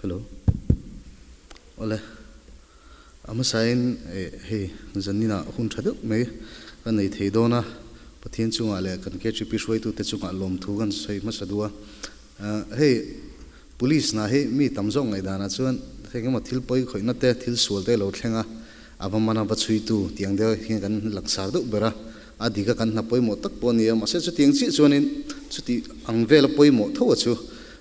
Hello. Awle. A hmasain hei zanin ah hun tha deuh mai ka nei thei dawn a, Pathian chungah leh kan KHP hruaitute chungah lawmthu kan sawi hmasa duh a. Hei Police hna hi mi tam zawk ngaihdanah chuan heng emaw thil pawi khawihna te, thil sual te lo thleng a, a va man a va chhuitu tiang deuh hian kan laksar deuh ber a, a dik a kan hna pawimawh tak pawh a ni a, mahse chutiang chiah chuanin chuti ang vela pawimawh tho a chu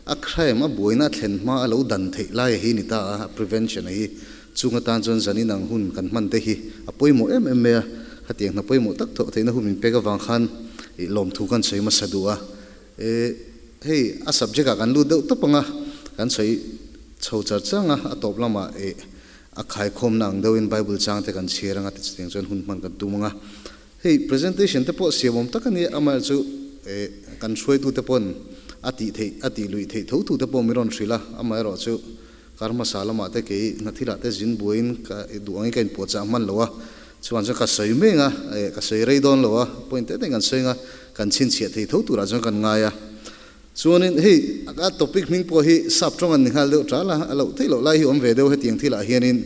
a crime a buaina a thlen hma a lo dan theih lai a hi ni ta a, a prevention a hi chung atan chuan zan inang hun kan hman te hi a pawimawh em em mai a, khatiang hna pawimawh tak thawh theihna hun min pek avang khan ih lawmthu kan sawi hmasa duh a. E, hei a subject ah kan lut deuh tawp ang a, kan sawi chho char chang a, a tawp lamah e a khaikhawmna ang deuhin Bible chang te kan chhiar ang a, tichutiang chuan hun hman kan tum ang a. Hei presentation te pawh siamawm tak a ni, amaherawhchu e kan hruaitu te pawn a tih theih a tih luih theih tho tu te pawh min rawn hrilh a, amaherawhchu kar hmasa lamah te kei hnathilah te zin buaiin ka duh angin ka inpuahchah hman lo a, Chuan chuan ka sawi meng a, eh ka sawi rei dawn lo a, point te te kan sawi ang a, kan chhinchhiah thei tho turah chuan kan ngai a. Chuanin hei a topic hming pawh hi sap tawng an ni nghal deuh tal a, a loh theih loh lai hi awm ve deuh hetiang thilah hianin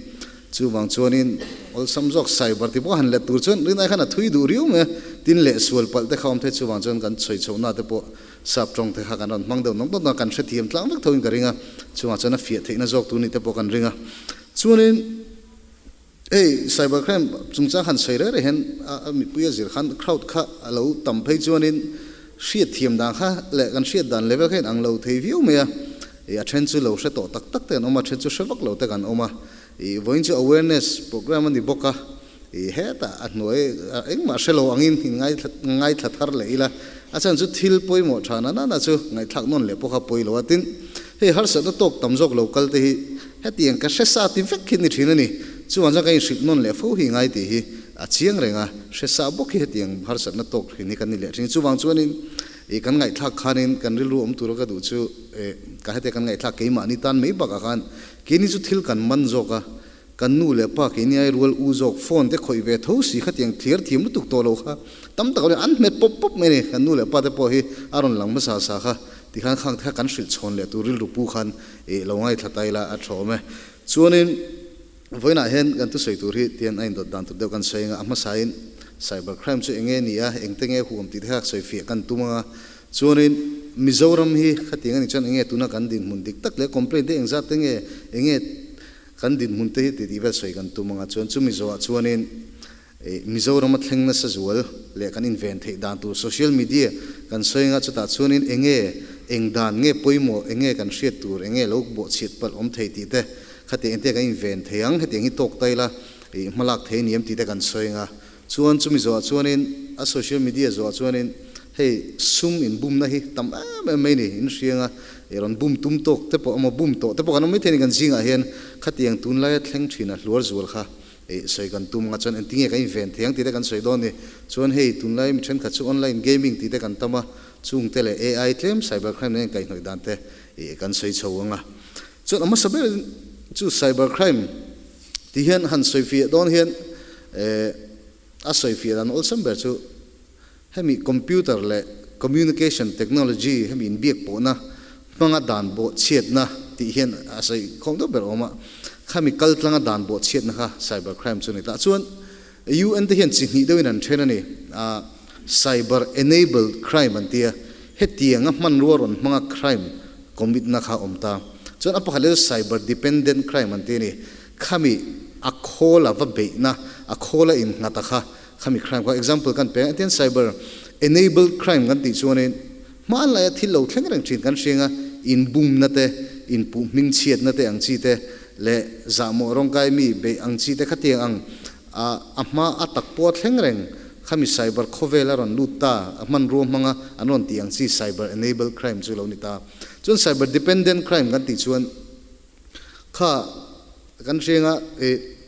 chuvang chuanin awlsam zawk cyber ti pawh han let tur chuan rinai khan a thui duh riau mai a, tin leh sual palh te kha awm thei chuvang chuan kan sawi chhohna te pawh sap tawng te kha kan rawn hmang deuh nawk nawk a, kan hrethiam tlang vek thoin ka ring a, chuvang chuan a fiah theihna zawk tur ni te pawh kan ring a. Chuanin. Hei cyber crime chungchang han sawi reng reng hian a mipui a zir khan crowd kha a lo tam phei chuanin hriat thiam dan kha leh kan hriat dan level kha in ang lo thei viau mai a, ih a then chu lo hre tawh tak tak te kan awm a, a then chu hre vak lo te kan awm a, ih vawiin chu awareness program a ni bawk a, ih hetah a hnuai engmah hre lo angin in ngaithla thar leh ila, a chhan chu thil pawimawh tha na na na chu ngaihthlak nawn leh pawh kha pawi lo a, tin hei harsatna tawk tam zawk lo kal te hi Hetiang ka hre sa ti vek hi ni thin a ni. Chuan chuan ka inhrilh nawn leh fo hi ngai tih hi a chiang reng a, hre sa bawk hi hetiang harsatna tawk thin hi kan ni leh thin. Chuvang chuanin ih kan ngaihthlak khanin kan rilru awm tura ka duh chu eh ka hetiang kan ngaihthlak keimahni tan mai bakah khan keini chu thil kan man zawk a, kan nu leh pa keini ai rual u zawk phone te khawih ve tho si khatiang thlir thiam lutuk tawh lo kha tam tak an hmet pawp pawp mai a ni. Kan nu leh pa te pawh hi a rawn lang hmasa sa kha tikhan khang te kha kan hrilh chhawn leh tur rilru pu khan Ih lo ngaithla ta ila a thawm e. Chuanin vawiinah hian kan thusawi tur hi tian a indawt dan tur deuh kan sawi anga a hmasain cyber crime chu enge ni a, engte nge huam tih te kha sawi fiah kan tum anga chuanin Mizoram hi khatiang a nih chuan enge tuna kan dinhmun dik tak leh complaint te engzat te nge enge kan dinhmun te hi tih tih vel sawi kan tum anga chuan chumi zawhah chuanin Mizoram a thleng nasa zual leh kan inven theih dan tur social media kan sawi anga chutah chuanin enge eng dan nge pawimawh enge kan hriat tur enge lo bawhchhiat palh awm thei tih te khatiang engte kan inven thei ang hetiang hi tawk ta ila ih hmalak thei aniam tih te kan sawi anga chuan chumi zawhah chuanin a social media zawhah chuanin hei sum inbumna hi tam em em mai ni in hria anga ih rawn bum tum tawk te pawh emaw bum tawh te pawh kan awm maithei a ni kan zingah hian khatiang tunlaia thleng thin a hluar zual kha Ih, sawi kan tum anga chuan engtinge kan inven thei ang tih te kan sawi dawn ni. Chuan hei, tunlai mi thenkhat chu online gaming tih te kan tam a, chung te leh AI tlem cyber crime nen kaihhnawih dan te ih kan sawi chho ang a. Chuan a hmasa ber chu cyber crime tih hian han sawi fiah dawn hian eh a sawi fiah dan awlsam ber chu hemi computer leh communication technology hemi inbiak pawhna hmanga dan bawh chhiatna tih hian a sawi khawm deuh ber awm a, khami kal tlanga dan bawh chhiatna kha cyber crime chu a ni ta. Chuan UN te hian chi hnih deuhin an then a ni, a cyber enabled crime an ti a, hetianga hmanrua rawn hmanga crime commit na kha a awm ta. Chuan a pakhat leh chu cyber dependent crime an ti a ni, khami a khawl a va beihna, a khawl a innghat a kha Khami crime kha example kan pe a, etiang cyber enabled crime kan tih chuanin hmanlaia thil lo thleng reng thin kan hriang a, inbumna te, inpuh hmingchhiatna te ang chi te leh zahmawh rawngkai mi beih ang chi te khatiang ang a a hma a tak pawh a thleng reng khami cyber khawvel a rawn lut ta, a hmanrua hmanga an rawn tih ang chi cyber enabled crime chu lo ni ta. Chuan cyber dependent crime kan tih chuan kha kan hriang a ih.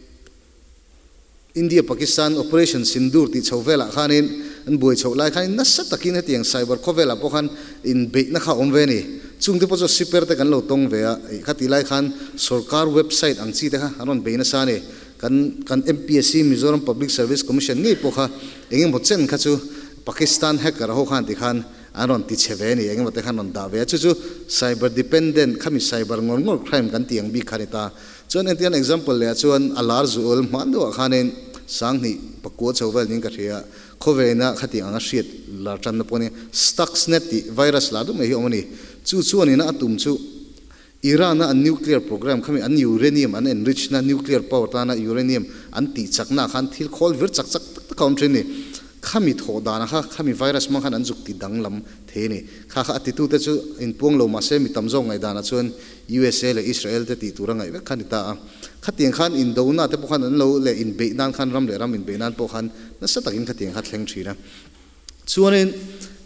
India Pakistan Operation Sindoor tih chho velah khanin an buai chhoh lai khanin nasa takin hetiang cyber khawvelah pawh khan inbeihna kha a awm ve a ni. Chungte pawh chu siper te kan lo tawng ve a, ih kha tih lai khan sorkar website ang chi te kha an rawn bei nasa a ni. Kan kan MPSC Mizoram Public Service Commission ngei pawh kha eng emaw chen kha chu Pakistan hacker ho khan ti khan. an rawn ti chhe ve a ni, engemaw te khan rawn dah ve a, chu chu cyber dependent khami cyber ngawr ngawr crime kan tih ang bik kha a ni ta. Chuan entirna example leh ah chuan a lar zual hman deuhah khanin 2009 chho vel niin ka hria, khawvena khatiang anga hriat lar tanna pawh a ni. Stuxnet tih virus lar deuh mai hi a awm a ni. Chu chuanina a tum chu Iran-a an nuclear program khami an uranium an enrich na nuclear power tana uranium an tih chakna ah khan thil khawl vir chak chak tak tak a awm thin a ni. Khami thawh danah kha khami virus hmang khan an zuk ti danglam thei a ni. Kha kha a titute chu inpuang lo mahse mi tam zawk ngaihdanah chuan USA leh Israel te tih tur a ngaih vek kha a ni ta a. Khatiang khan indona te pawh khan an lo leh inbeih nan khan ram leh ram inbeih nan pawh khan nasa takin khatiang kha thleng thin a. Chuanin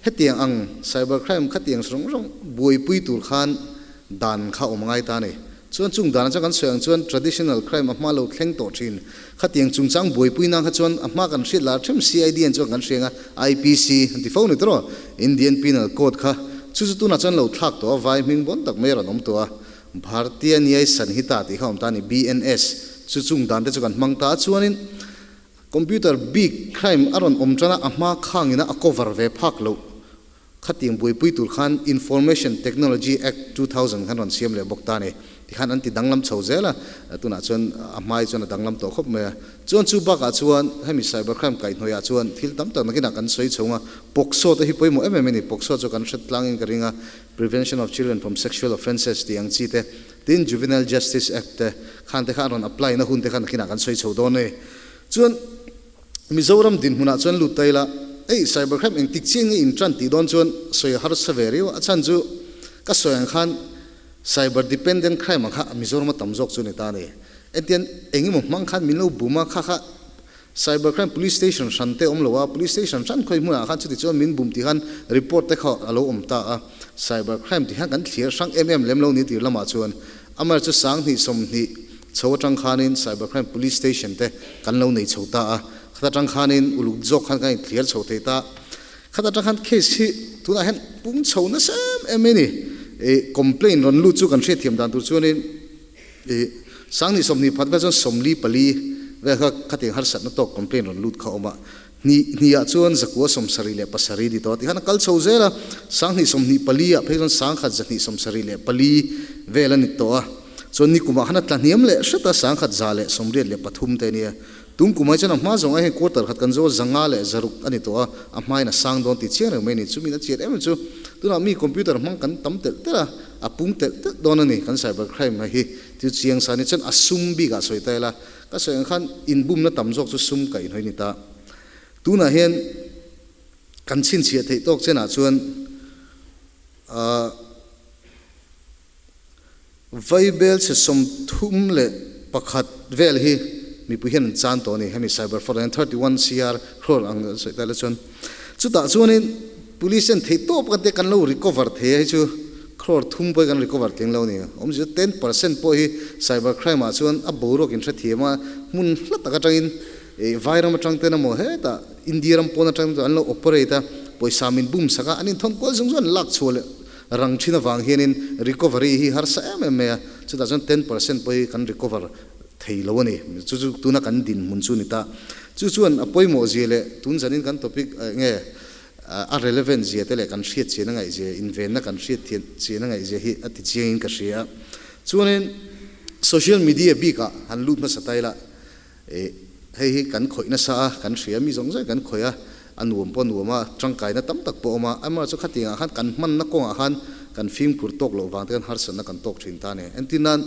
hetiang ang cyber crime khatiang zawng zawng buaipui tur khan dan kha awm ngai ta a ni. Chuan chung danah chuan kan sawi ang chuan traditional crime a hma lo thleng tawh thin. Khatiang chungchang buaipui nan kha chuan a hma kan hriat lar them CID an chuan kan hria ang a, IPC an ti fo ni tawh rawh, Indian Penal Code kha chu chu tunah chuan lo thlak tawh a, vai hming bawn tak mai a rawn awm tawh a. Bhartiya Nyay Sanhita tih kha awm ta a ni, BNS, chu chung dan te chu kan hmang ta a. Chuanin computer big crime a rawn awm tan a, a hma khangin a cover ve phak loh. Khatiang buaipui tur khan Information Technology Act 2000 khan rawn siam leh bawk ta a ni. Tikhan an ti danglam chho zel a, tunah chuan a hmai chuan a danglam tawh khawp mai a. Chuan chu bakah chuan hemi cyber crime kaihhnawihah chuan thil tam tak nakinah kan sawi chho ang a, POCSO te hi pawimawh em em a ni. POCSO chu kan hre tlangin ka ring a, Prevention of Children from Sexual Offences tih ang chi te, tin Juvenile Justice Act te khan te kha an rawn apply na hun te kha nakinah kan sawi chho dawn a ni. Chuan. Mizoram dinhmunah chuan lut ta ila, Ei, cyber crime engtik chiah nge in tan tih dawn chuan sawi a harsa ve riau a, a chhan chu ka sawi ang khan cyber dependent crime ang kha Mizoram a tam zawk chu a ni ta a ni. Entian eng emaw hmang khan min lo bum a, kha kha cyber crime police station hran te awm lo a, police station hran khawi hmunah khan chuti chuan min bum tih khan report te kha a lo awm ta a, cyber crime tih khan kan thlir hrang em em lem lo ni tir lamah chuan amaherawhchu 2020 Chho atang khanin Cyber Crime Police Station te kan lo nei chho ta a, khat atang khanin uluk zawk khan kan inthliar chho thei ta. Khat atang khan case hi tunah hian pung chho nasa em em mai a ni. Ih complaint rawn lut chu kan hriatthiam dan tur chuanin ih 2020 phat vel chuan 44 vel kha khatiang harsatna tawk complaint rawn lut kha a awm a. Hnih hnihah chuan 977 ni tawh a ti khan a kal chho zel a, 2024 ah phei chuan 1174 vel a ni tawh a. Chuan nikumah khan a tla hniam leh hret a, 1183 te a nia. Tum kumah hi chuan a hma zawng ai hian quarter khat kan zo a, 506 a ni tawh a, a hmain a sang dawn tih chiang reng mai a ni. Chumin a chiat em em chu tunah mi computer hmang kan tam telh telh a, a pung telh telh dawn a ni kan cyber crime hi chu chiang sa a ni. Chuan a sum bikah sawi ta ila, Ka sawi ang khan inbumna tam zawk chu sum ka inhawi ni ta. Tunah hian kan chhinchhiah theih tawk chenah chuan ahh Vaibel chhe 31 vel hi mipui hian an chan tawh a ni. Hemi cyber fraud ah hian 31 CR crore ang sawi ta ila chuan chutah chuanin Police hian theih tawp kan tia kan lo recover thei a hei chu crore thum pawh hi kan recover tling lo a ni. Awmzia 10% pawh hi cyber crime ah chuan a boruak in hrethiam a, hmun hla tak atangin ih vairam atang ten emaw hetah India ram pawn atang ten an lo operate a, pawisa min bum sak a, an inthawn kual zawng zawng an lak chhuah leh rang thin avang hianin recovery hi harsa em em mai a, chutah chuan 10% pawh hi kan recover thei lo a ni. Chu chu tuna kan dinhmun chu a ni ta. Chu chuan a pawimawh zia leh tun zanin kan topic eng nge A relevant zia te leh kan hriat chian a ngaih zia, invenna kan hriat chian a ngaih zia hi a ti chiangin ka hria a. Chuanin social media bikah han lut hmasa ta ila, ih hei hi kan khawih nasa a, kan hria mi zawng zawng kan khawih a, a nuam pawh a nuam a, tangkaina tam tak pawh a awm a, amaherawhchu khatiangah khan kan hmanna kawngah khan kan fimkhur tawk loh vang te khan harsatna kan tawk thin ta a ni. Entirnan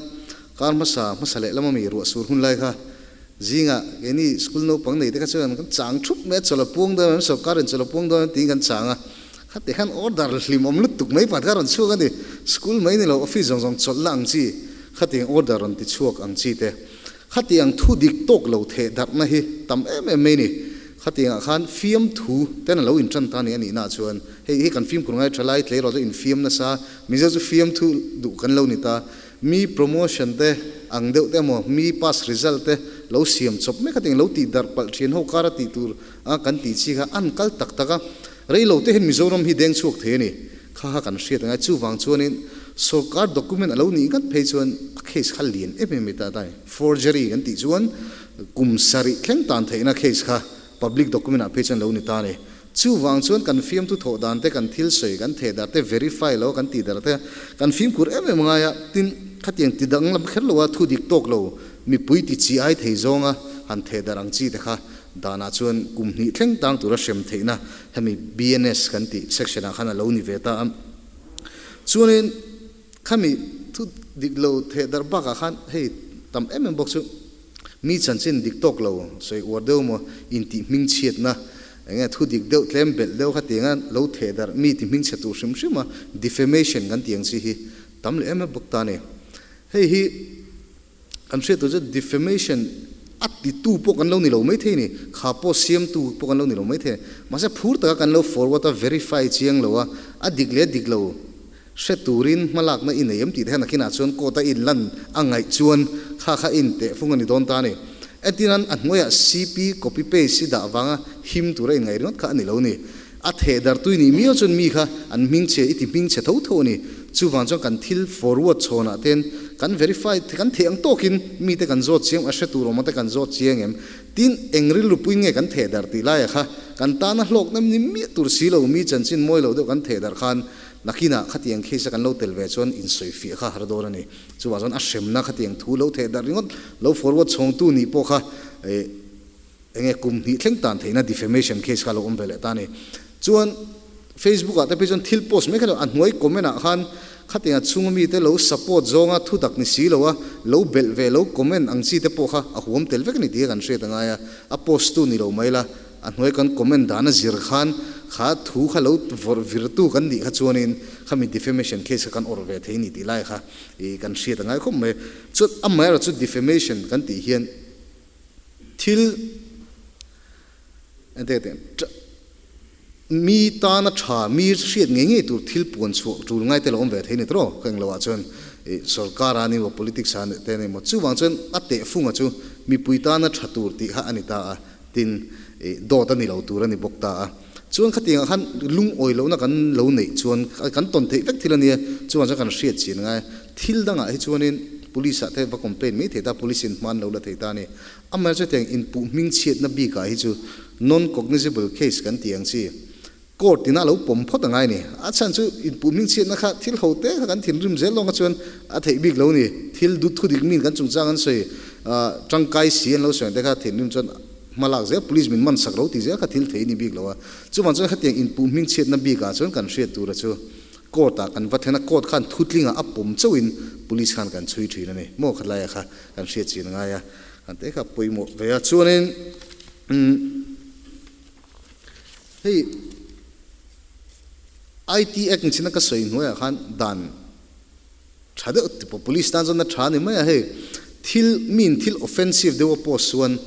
kar hmasa hmasa leh lama mi ruah sur hun lai kha Zingah keini school naupang nei te kha chuan kan chang thup mai a, chawlh a puang dawn em, sorkar in chawlh a puang dawn em tiin kan chang a, khati khan order hlim awm lutuk mai pakhat kha rawn chhuak a ni, school mai ni lo office zawng zawng chawlh na ang chi khatiang order rawn ti chhuak ang chi te, khatiang thu dik tawk lo theh darhna hi tam em em mai ni, khatiangah khan fiamthu ten a lo intan ta ni a nihna chuan hei hi kan fimkhur ngai tha lai tleirawl chu infiam nasa, Mizo chu fiamthu duh kan lo ni ta. Mi promotion te ang deuh te emaw, mi pass result te lo siam chawp mek a ting lo tih darh palh thian ho kara tih tur a kan tih chi kha an kal tak tak a, rei lo te hian Mizoram hi deng chhuak thei a ni. Kha kha kan hriat angai. Chuvang chuanin sorkar document a lo nih ngat phei chuan a case kha lian em em mai ta a ni. Forgery kan tih chuan kum sarih thleng tan theihna case kha public document ah phei chuan lo ni ta a ni. Chuvang chuan kan fiamthu thawh dan te, kan thil sawi, kan theh dar te verify lo a kan tih dar te kan fimkhur em em ngai a. Tin, khatiang ti danglam kher lo a thu dik tawk lo mipui ti chi ai thei zawnga han theh dar ang chi te kha danah chuan kum hnih thleng tang tura hrem theihna hemi BNS kan tih section ah khan a lo ni ve ta a. Chuanin khami thu dik lo theh darh bakah khan hei tam em em bawk chu Mi chanchin dik tawk lo sawi uar deuh maw intih hmingchhiatna eng nge thu dik deuh tlem belh deuh kha tianga lo theh darh mi ti hmingchhe tur hrim hrim a defamation kan tih ang chi hi tam leh em em bawk ta a ni. Hei hi kan hriat tur chu defamation a titu pawh kan lo ni lo maithei a ni, kha pawh siamtu pawh kan lo ni lo maithei a ni. Mahse phur taka kan lo forward a verify chiang lo a, a dik leh dik lo Hre turin hmalakna i nei em tih te hian nakinah chuan court a inlan a ngaih chuan kha kha in teh fung a ni dawn ta a ni. Entinan a hnuaiah CP copy paste i dah vanga him tura inngaih ringawt kha a ni lo ni. A theh dar tui nih miau chuan mi kha an hmingchhe i ti hmingchhe tho tho a ni. Chuvang chuan kan thil forward chhawnah ten kan verify kan theh ang tawkin mite kan zawt chiang a hre tur awm te kan zawt chiang em? Tin, eng rilru puin nge kan theh dar tih laiah kha kan tana hlawkna ni miah tur si lo mi chanchin mawi lo deuh kan theh dar khan Nakinah khatiang case a kan lo tel ve chuan insawifiah kha har dawn a ni. Chuvang chuan a hremna khatiang thu lo theh darh ringawt lo forward chhawngtu nih pawh kha eng nge kum hnih thleng tan theihna defamation case kha a lo awm ve leh ta a ni. Chuan Facebook ah te phei chuan thil post mai kha lo a hnuai comment ah khan khatiang a chhunga mite lo support zawnga thu dak ni si lo a lo belh ve lo comment ang chi te pawh kha a huam tel vek a ni tih kha kan hriat a ngai a, a post tu ni lo mai la. A hnuai kan comment dan a zir khan kha thu kha lo vawrh virtu kan nih kha chuanin khami defamation case kha kan awrh ve thei ni tih lai kha i kan hriat a ngai khawp mai. Chuan amaherawh chu defamation kan tih hian thil mi tana tha mi hriat ngei ngei tur thil puan chhuah tul ngai te lo awm ve thei ni tawh ka englo ah chuan i sorkar a ni maw politics a te a ni maw chuvang chuan a tehfunga chu mipui tana tha tur tih kha a ni ta a. Tin, ih, dawt a ni lo tur a ni bawk ta a. Chuan khatiangah khan lungawi lohna kan lo neih chuan kan tawn theih vek thil a nia, chuvang chuan kan hriat chin angai. Thil dangah hi chuanin police ah te va complain mai thei ta, police in hman lo la thei ta a ni. Amaherawhchu hetiang inpuh hmingchhiatna bikah hi chu non-cognizable case kan tih ang chi. Court ina lo pawm phawt angai a ni. A chhan chu inpuh hmingchhiatna kha thil ho te kha kan thinrim zel lawng kha chuan a theih bik lo a ni. Thil dut thu dik min kan chungchang an sawi tangkai si an lo sawi ang te kha thinrim chuan hma lak zel police min man sak lo tih zel kha thil thei a ni bik lo a. Chuvang chuan khatiang inpuh hmingchhiatna bikah chuan kan hriat tura chu court ah kan va thlen a, court khan thutlingah a pawm chauhin police khan kan chhui thin a ni. Maw khatlaia kha kan hriat chin angai a, kan te kha pawimawh ve a. Chuanin umm. Hei IT Act ni china ka sawi hnuaiah khan dan tha deuh ti pawh police tan chuan a tha a ni mai a, hei thil miin thil offensive deuh a post chuan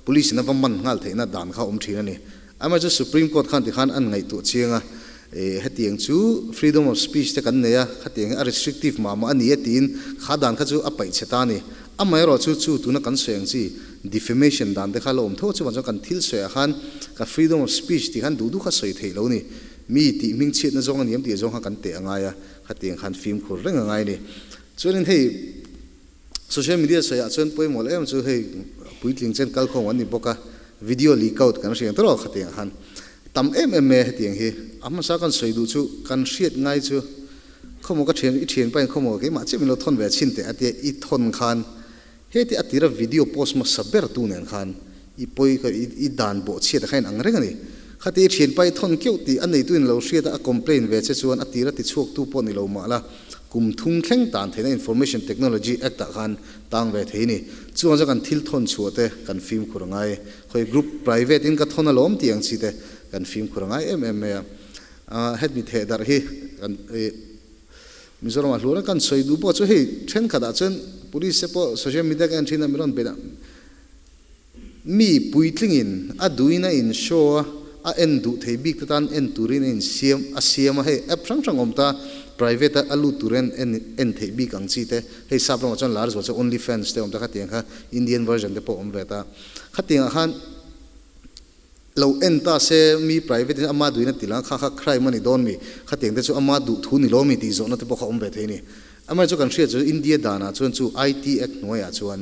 police in a va man nghal theihna dan kha a awm thin a ni. Amaherawhchu Supreme Court khan tikhan an ngaihtuah chiang a, hetiang chu freedom of speech te kan nei a, khatiang hi a restrictive mah mah a ni e tiin kha dan kha chu a paih chhe ta a ni. Amaherawhchu chu tuna kan sawi ang chi defamation dan te kha lo awm tho chuan chuan kan thil sawiah khan ka freedom of speech tih khan duh duh kha sawi theih lo ni. Mi tih hmingchhiatna zawng a ni em tih zawng kha kan teh a ngai a, khatiang khan fimkhur reng a ngai a ni. Chuanin hei social media sawiah chuan pawimawh leh em chu hei puitling chen kalkhawm an ni bawk a, video leak out kan hriang tawrh khatiang khan tam em em mai a hetiang hi. A hmasa kan sawi duh chu kan hriat ngai chu Khawmaw ka thian, i thian pahin khawmaw keimah chiah min lo thawn ve a chhin teh a tia i thawn khan heti a tira video post hmasa ber tu nen khan i pawi kha i dan bawh chhiat kha in ang reng a ni. Khati i thian pa i thawn keuh tih a neitu in lo hriat a, a complain ve che chuan a tira ti chhuak tu pawh ni lo mah la kum thum thleng tan theihna Information Technology Act ah khan tang ve thei a ni. Chuvang chuan kan thil thawn chhuah te kan fimkhur a ngai. Khawi group private in ka thawn alawm tih ang chi te kan fimkhur a ngai em em mai a. Hemi theh darh hi kan Mizoram ah hluar a kan sawi duh pawh chu hei thenkhat ah chuan police te pawh social media ka en thin a mi rawn beih a mi puitling in a duhin a in show a a en duh thei bik te tan en turin a in siam a siam a hei app hrang hrang awm ta private a a lut turin en en theih bik ang chi te hei sap ramah chuan lar zual chu only fans te awm ta khatiang kha Indian version te pawh awm ve ta khatiang ah khan Lo en ta se, mi private in ama duhin a ti lang, kha kha crime a ni dawn mi, khatiang te chu ama duh thu ni lo mi tih zawhna te pawh kha awm ve thei a ni. Amaherawhchu kan hriat chu India danah chuan chu IT Act hnuaiah chuan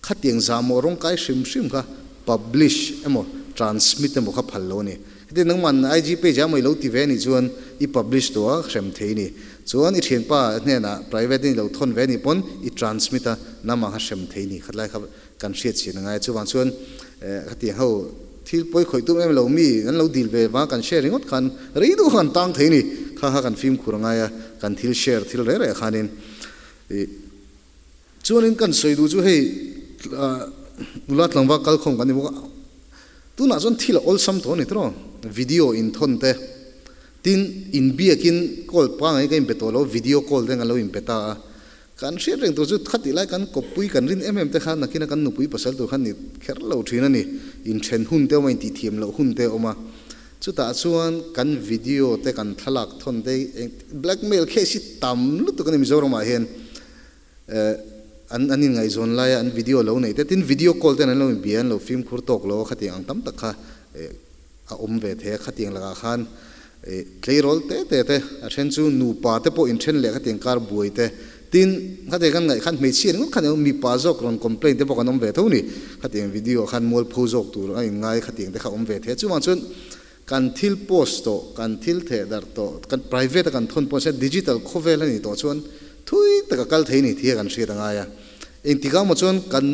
khatiang zahmawh rawng kai hrim hrim kha publish emaw transmit emaw kha phal lo a ni. Heti nangman IG page ah maw i lo ti ve anih chuan i publish tawh a hrem thei ni. Chuan i thianpa hnenah private in i lo thawn ve anih pawn i transmit a namah kha hrem thei ni. Khatlai kha kan hriat chin a ngai a. Chuvang chuan khatiang ho thil pawi khawih tum em lo mi an lo dil ve vang kan share ringawt khan rei deuh kha kan tang thei ni. Kha kha kan fimkhur a ngai a, kan thil share thil reh reh khanin i Chuanin kan sawi duh chu hei nula tlangval kalkhawm kan ni bawk a, tunah chuan thil a awlsam tawh a ni tawh, video inthawn te, tin inbiakin call pangngai ka inpe tawh lo, video call te an lo inpe ta a, kan hriat reng tur chu khatih lai kan kawppui kan rin em em te khan nakina kan nupui pasal tur khan ni kher lo thin a ni, inthen hun te a awm a, intihthiam loh hun te a awm a, chutah chuan kan video te kan thlalak thawn te blackmail case hi tam lutuk a ni Mizoramah hian. An an inngaihzawn laia an video lo neih te, tin video call ten an lo inbia, an lo fimkhur tawk lo a, khatiang ang tam tak kha a awm ve thei a, khatiang lakah khan tleirawl te te te, a then chu nupa te pawh inthen leh khatiang kar buai te, tin khatiang kan ngaih khan hmeichhia ringawt khan mipa zawk rawn complain te pawh kan awm ve tho ni, khatiang video ah khan mualpho zawk tur a inngai khatiang te kha awm ve thei a, chuvang chuan kan thil post tawh, kan thil theh darh tawh, kan private a kan thawn pawh se digital khawvel a nih tawh chuan thui taka kal thei ni tih hi kan hriat a ngai a. Engtikah maw chuan kan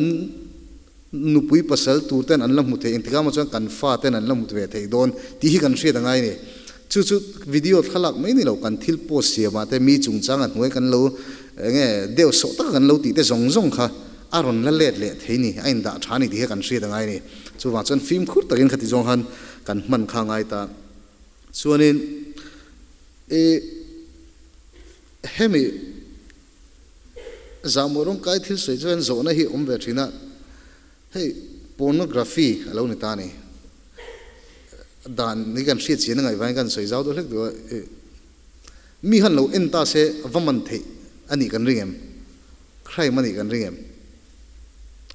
nupui pasal tur ten an la hmu thei, engtikah maw chuan kan fa ten an la hmu ve thei dawn tih hi kan hriat a ngai a ni. Chu chu video thlalak mai ni lo, kan thil post siamah te mi chungchang a hnuai kan lo enge deuh sawh taka kan lo tih te zawng zawng kha a rawn la let leh thei ni, a indah tha ni tih hi kan hriat a ngai a ni. Chuvang chuan fimkhur takin khati zawng khan kan hman kha ngai ta. Chuanin i hemi zahmawh rawng kai thil sawi chuan zawhna hi awm ve thin a, hei pornography a lo ni ta a ni. Dan hi kan hriat chian a ngaih vangin kan sawi zau deuh hlek duh a, mi han lo en ta se va man theih a nih kan ring em? Crime a nih kan ring em?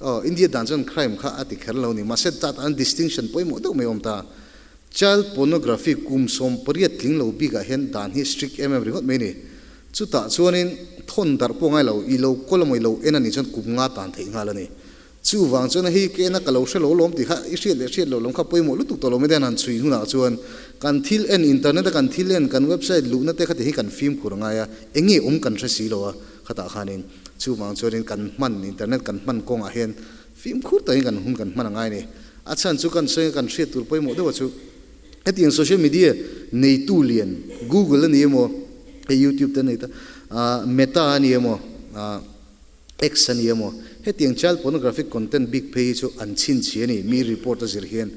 Aw, India dan chuan crime kha a ti kher lo ni. Mahse that an distinction pawimawh deuh mai awm ta. Child pornography kum 18 tling lo bikah hian dan hi strict em em ringawt mai ni. Chutah chuanin thawn darh pawh ngai lo, i lo kawl emaw i lo en a nih chuan kum nga tan theih nghal a ni. Chuvang chuan hei ke ena ka lo hre lo lawm tih kha i hriat leh hriat loh lawm kha pawimawh lutuk tawh lo mai te han chhui hunah chuan kan thil en internet a kan thil en kan website luhna te kha ti hi kan fimkhur a ngai a, eng nge awm kan hre si lo a khatah khanin chuvang chuanin kan hman internet kan hman kawngah hian fimkhur takin kan hun kan hman a ngai a ni. A chhan chu kan sawi kan hriat tur pawimawh deuh a chu hetiang social media neitu lian Google a ni emaw hei YouTube te a nei ta Meta a ni emaw X a ni emaw? Hetiang child pornographic content bik phei hi chu an chhinchhiah a ni, mi report a zir hian.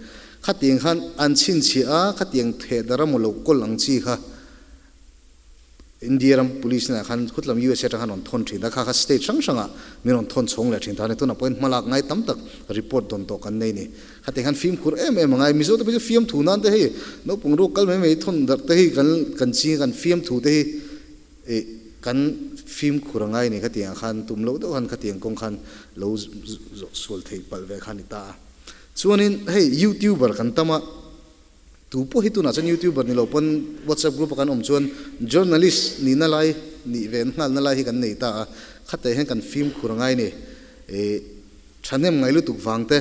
Khatiang khan an chhinchhiah a, khatiang theh dar emaw lo kawl ang chi kha India ram police hnenah khan khutlam USA atang khan rawn thawn thin a, kha kha state hrang hrangah min rawn thawn chhawng leh thin ta a ni. Tunah pawhin hmalak ngai tam tak report dawn tawh kan nei a ni. Khatiang khan fimkhur em em a ngai. Mizo te pawh chu fiamthu nan te hei naupang ruak kal mai mai thawn darh te hi kan kan ching a, kan fiamthu te hi Ih, kan fimkhur a ngai ni khatiang ah khan tum loh deuh khan khatiang kawng khan lo zawh sual theih palh ve kha a ni ta a. Chuanin hei youtuber kan tam a, tu pawh hi tunah chuan youtuber ni lo pawn whatsapp group a kan awm chuan journalist nihna lai nih ve nghalna lai hi kan nei ta a, khatah hian kan fimkhur a ngai ni. Ih, thahnem ngai lutuk vang te,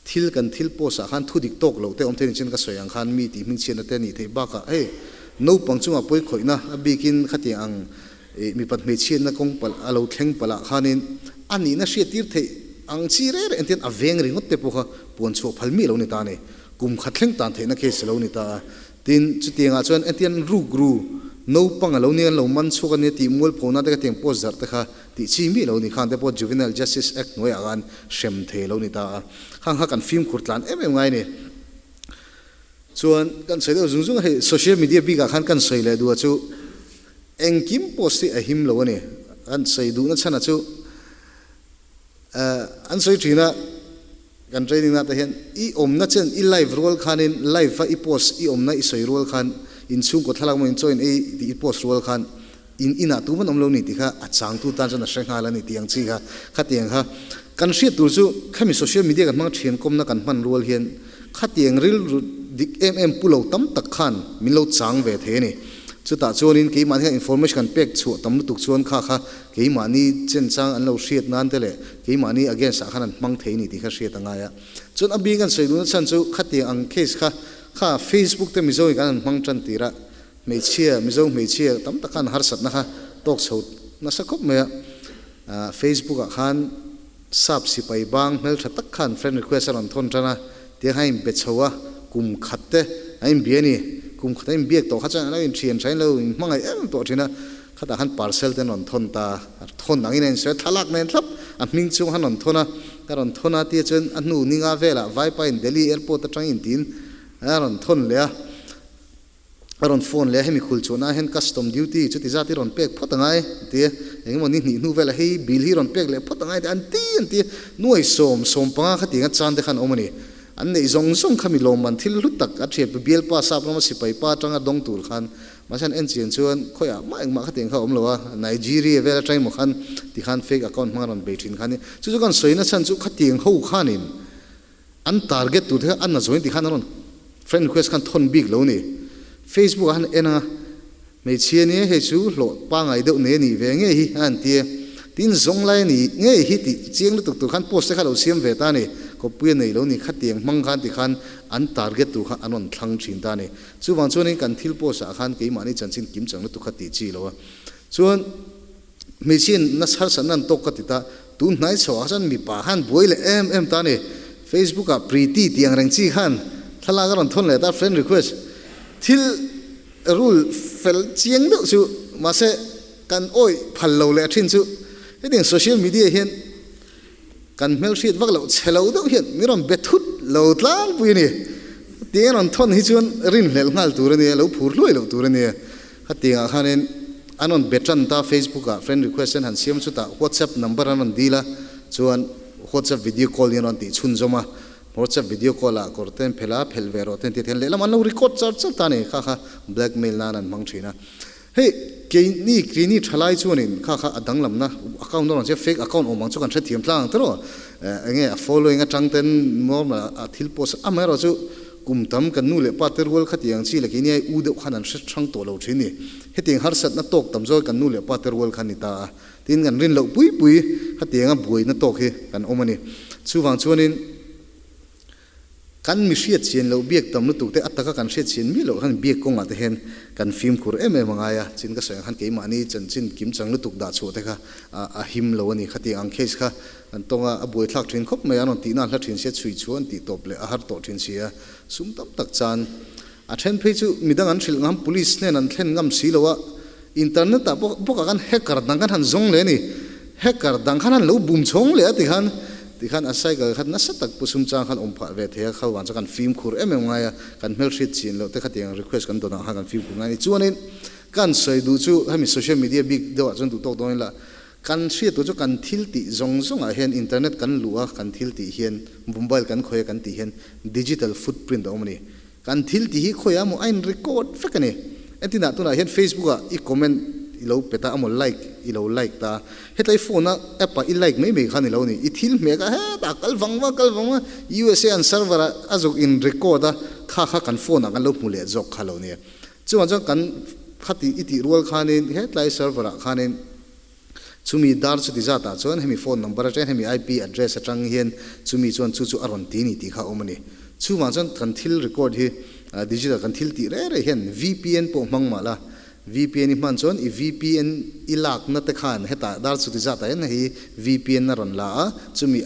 thil kan thil post ah khan thu dik tawk loh te awm thei ni chin ka sawi ang khan mi tih hmingchhiatna te a nih theih bakah hei naupang chungah pawi khawihna a bikin khatiang ang ih mipat hmeichhiatna kawng palh a lo thleng palh ah khanin a nihna hriat tir theih ang chi reng reng entian a veng ringawt te pawh kha puan chhuah phal miah lo ni ta a ni kum khat thleng tan theihna case a lo ni ta a. Tin, chutiangah chuan entian rukru naupang a lo nia an lo man chhuak a nia tih mualphona te kha tiang post zarh te kha tih chi miah lo ni khan te pawh Juvenile Justice Act hnuaiah khan hrem thei lo ni ta a. Khang kha kan fimkhur tlan em em ngai a ni. Chuan kan sawi deuh zung zung a, hei social media bikah khan kan sawi leh duh a chu engkim post hi a him lo a ni. Kan sawi duhna chhanah chu An sawi thin a, kan training na te hian i awmna chen i live rual khanin live a i post i awmna i sawi rual khan inchhungkaw thlalak maw inchaw in ei tih i post rual khan in inah tu man awm lo ni tih kha a changtu tan chuan a hre nghal a ni tih ang chi kha khatiang kha kan hriat tur chu khami social media kan hmang thian kawmna kan hman rual hian khatiang rilru dik em em pu lo tam tak khan min lo chang ve thei a ni. Chutah chuanin keimahni khan information kan pek chhuah tam lutuk chuan kha kha Keimahni chenchang an lo hriat nan te leh keimahni against ah khan an hmang thei ni tih kha hriat a ngai a. Chuan a bik an sawi duhna chhan chu khatiang ang case kha Kha Facebook te Mizo in kan han hmang tan tir a, hmeichhia, Mizo hmeichhia tam tak khan harsatna kha tawk chho nasa khawp mai a. Facebook ah khan sap sipai bang hmeltha tak khan friend request a rawn thawn tan a, tiang khan a inbe chho a, kum khat te a inbia a ni. Kum khat a inbiak tawh kha chuan a lo inthian thain lo inhmangaih em tawh thin a, khatah khan parcel te an rawn thawn ta, thawn angin a insawi a, thlalak nen thlap a hming chung khan rawn thawn a, ka rawn thawn a tia chuan a hnu ninga velah Vaipa in Delhi airport atang intiin a rawn thawn leh a. A rawn phone leh a, hemi khul chuan ah hian custom duty chuti zat hi rawn pek phawt angai a ti a, engemaw ni hnih hnu velah hei bill hi rawn pek leh phawt angai tih an ti an ti a, nuai sawm sawm panga kha tiang a chan te khan awm a ni. An neih zawng zawng kha mi lawmman thil hlu tak a thian pu bialpa sap rama sipai pa atanga dawng tur khan mahse an en chian chuan khawiah mah engmah kha tiang kha a awm lo a, Nigeria vel atang emaw khan tikhan fake account hmanga rawn bei thin kha a ni. Chu chu kan sawina chhan chu khatiang ho khanin An target tur te kha an na zawin tikhan an rawn friend request khan thawn bik lo ni. Facebook ah han en a, hmeichhia nia hei chu hlawh pangai deuh nei a nih ve ngei hi a han ti a. Tin zawng lai a nih ngei hi tih chiang lutuk tur khan post te kha lo siam ve ta a ni. Kawppui a nei lo ni khatiang hmang khan tikhan an target tur kha an rawn thlang thin ta a ni. Chuvang chuanin kan thil post ah khan keimahni chanchin kim chang lutuk kha tih chi lo a. Chuan. Hmeichhia in na harsatna an tawk ka ti ta, tun hnai chho ah chuan mipa khan buai leh em em ta a ni. Facebook ah Preeti tih ang reng chi khan thlalak a rawn thawn leh ta, friend request. Thil rule fel chiang deuh chu mahse kan awih phal lo leh thin chu hetiang social media hian kan hmelhriat vak loh chhe lo deuh hian mi rawn be thut lo tlangpui a ni. Tiang a rawn thawn hi chuan rinhlelh nghal tur a nia, lo phur hluai loh tur a nia. Khatiangah khanin an rawn be tan ta Facebook ah friend request an han siam chutah WhatsApp number an rawn dil a, chuan WhatsApp video call in an rawn tih chhunzawm a, WhatsApp video call ah kawr ten phelh a, phelh ve rawh ten tih ten lehlam an lo record char char ta a ni, kha kha blackmail nan an hmang thin a. Hei keini keini thalai chuanin kha kha a danglamna account a rawn siam fake account awm ang chu kan hrethiam tlang ang tiraw, enge a following atang ten normal a thil post amaherawhchu Kum tam kan nu leh pa te rual kha tiang chi leh keini ai u deuh khan an hre hrang tawh lo thin ni. Hetiang harsatna tawk tam zawk kan nu leh pa te rual kha ni ta a, tin kan rin loh pui pui khatianga buaina tawk hi kan awm a ni. Chuvang chuanin kan mi hriat chian loh biak tam lutuk te a taka kan hriat chian miah loh khan biak kawngah te hian kan fimkhur em em a ngai a, chin ka sawi ang khan keimahni chanchin kimchang lutuk dah chhuah te kha a him lo a ni. Khatiang ang case kha An tawng a, a buaithlak thin khawp mai a, an rawn tihna an hla thin sia, chhui chhuah an tih tawp leh a har tawh thin si a, sum tam tak chan. A then phei chu midang an hrilh ngam, police hnen an thlen ngam si lo a, internet ah bawk bawkah khan hacker dang khan han zawng leh a ni, hacker dang khan han lo bum chhawng leh a tikhan, tikhan a cycle khan nasa tak pu sum chang khan awm phah ve thei a, kha vang chuan kan fimkhur em em ngai a, kan hmelhriat chin loh te khatiang request kan dawn ang khan kan fimkhur ngai a ni. Chuanin kan sawi duh chu hemi social media bik deuhah chuan duh tawk dawn ila, Kan hriat tur chu kan thil tih zawng zawngah hian internet kan luh a, kan thil tih hian mobile kan khawih a kan tih hian digital footprint a awm a ni. Kan thil tih hi khawiah emaw a in record vek a ni. Entinah tunah hian Facebook ah i comment i lo pe ta emaw like i lo like ta, hetlai phone a app ah i like mai mai kha ni lo ni. I thil hmeh kha hetah kal vang vang kal vang vang USA an server ah a zuk in record a, kha kha kan phone ah kan lo hmu leh zawk kha lo ni. Chuvang chuan kan khati i tih rual khanin hetlai server ah khanin Chumi dar chuti zatah chuan hemi phone number atangin hemi IP address atang hian chumi chuan chu chu a rawn ti ni tih kha a awm a ni. Chuvang chuan kan thil record hi digital kan thil tih reh reh hian VPN pawh hmang mah la, VPN i hman chuan i VPN i lakna te khan hetah dar chuti zatah hian hei VPN a rawn la a, chumi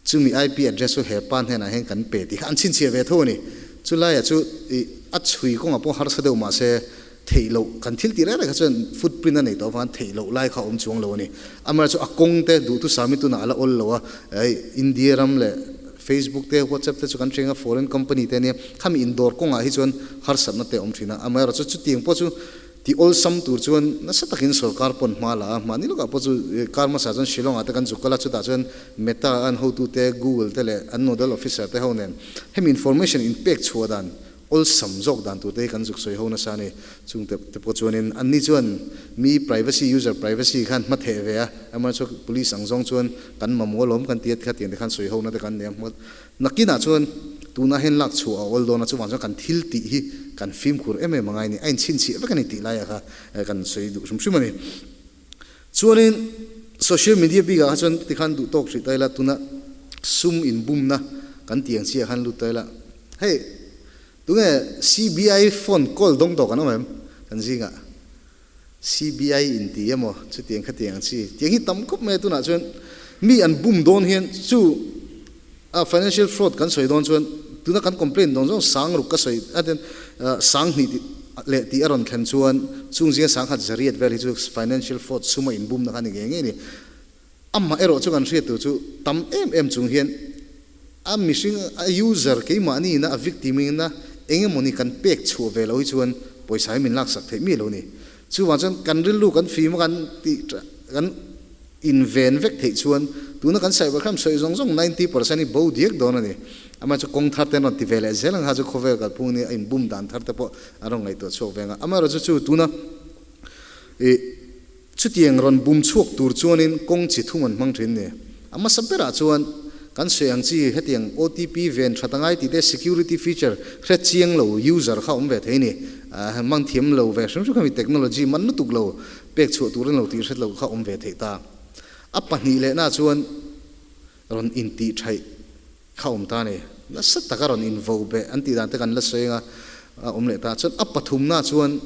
chumi IP address chu he pa hnenah hian kan pe tih kha an chhinchhiah ve tho a ni. Chulaiah chu i a chhui kawngah pawh harsa deuh mahse Theih loh, kan thil tih reng reng kha chuan footprint a nei tawh avangin theih loh lai kha a awm chuang lo a ni. Amaherawhchu a kawng te duhthusam hi tunah a la awl lo a, India ram leh Facebook te WhatsApp te chu kan hria a, foreign company te ania, khami indawr kawngah hi chuan harsatna te a awm thin a. Amaherawhchu chutiang pawh chu ti awlsam tur chuan nasa takin sorkar pawn hma la a, mahni lawkah pawh chu kar hmasa chuan Shillong ah te kan zuk kal a, chutah chuan Meta an hotute, Google te leh an nodal officer te ho nen hemi information inpek chhuah dan Awlsam zawk dan tur te hi kan zuk sawi ho nasa a ni. Chung te te pawh chuanin anni chuan mi privacy, user privacy khan hma theh ve a, amaherawhchu chu police ang zawng chuan kan mamawh alawm kan ti a tikha tiang te khan sawi ho na te kan nei a. Nakinah chuan tunah hian lak chhuah a awl dawn a, chuvang chuan kan thil tih hi kan fimkhur em em angai a ni. A inchhinchhiah vek a ni tih laiah kha kan sawi duh hrim hrim a ni. Chuanin social media bikah kha chuan tikhan duh tawk hrih ta ila, tuna sum inbumna kan tih ang chiah khan lut ta ila. Hei. Tunge CBI phone call dawng tawh kan awm em kan zingah? CBI in ti emaw chutiang khatiang ang chi tiang hi tam khawp mai a tunah chuan mi an bum dawn hian chu a financial fraud kan sawi dawn chuan tuna kan complaint dawn zawng sang ruk ka sawi a ten sang hnih tih leh tih a rawn thlen chuan chung zinga sang khat zariat vel hi chu financial fraud suma inbumna kha a ni ngei ngei a ni. Amah erawh chu kan hriat tur chu tam em em chung hian a mihring a user keimahni ina a victim ina eng emawni kan pek chhuah ve lo hi chuan pawisa hi min laksak theih miah lo ni. Chuvang chuan kan rilru kan fim a kan tih kan inven vek theih chuan tuna kan cyber crime sawi zawng zawng 90% hi bo diak dawn a ni. Amah chu kawng thar te an rawn ti ve leh zel ang kha chu khawvel kalphung nia a inbum dan thar te pawh an rawn ngaihtuah chhuak ve ang a. Amaherawhchu chu tuna ih Chutiang rawn bum chhuak tur chuanin kawng chi thum an hmang thin ni. A hmasa berah chuan kan sawi ang chi hetiang OTP ven that angai tih te security feature hre chiang lo user kha awm ve thei ni. Hmang thiam lo ve hrim hrim kha mi technology man lutuk lo pek chhuah tur an lo tih hret lo kha awm ve theih ta. A pahnih lehna chuan rawn intih thaih kha awm ta ni. Nasa taka rawn invo beh an tih dan te kan la sawi anga a awm leh ta. Chuan a pathumna chuan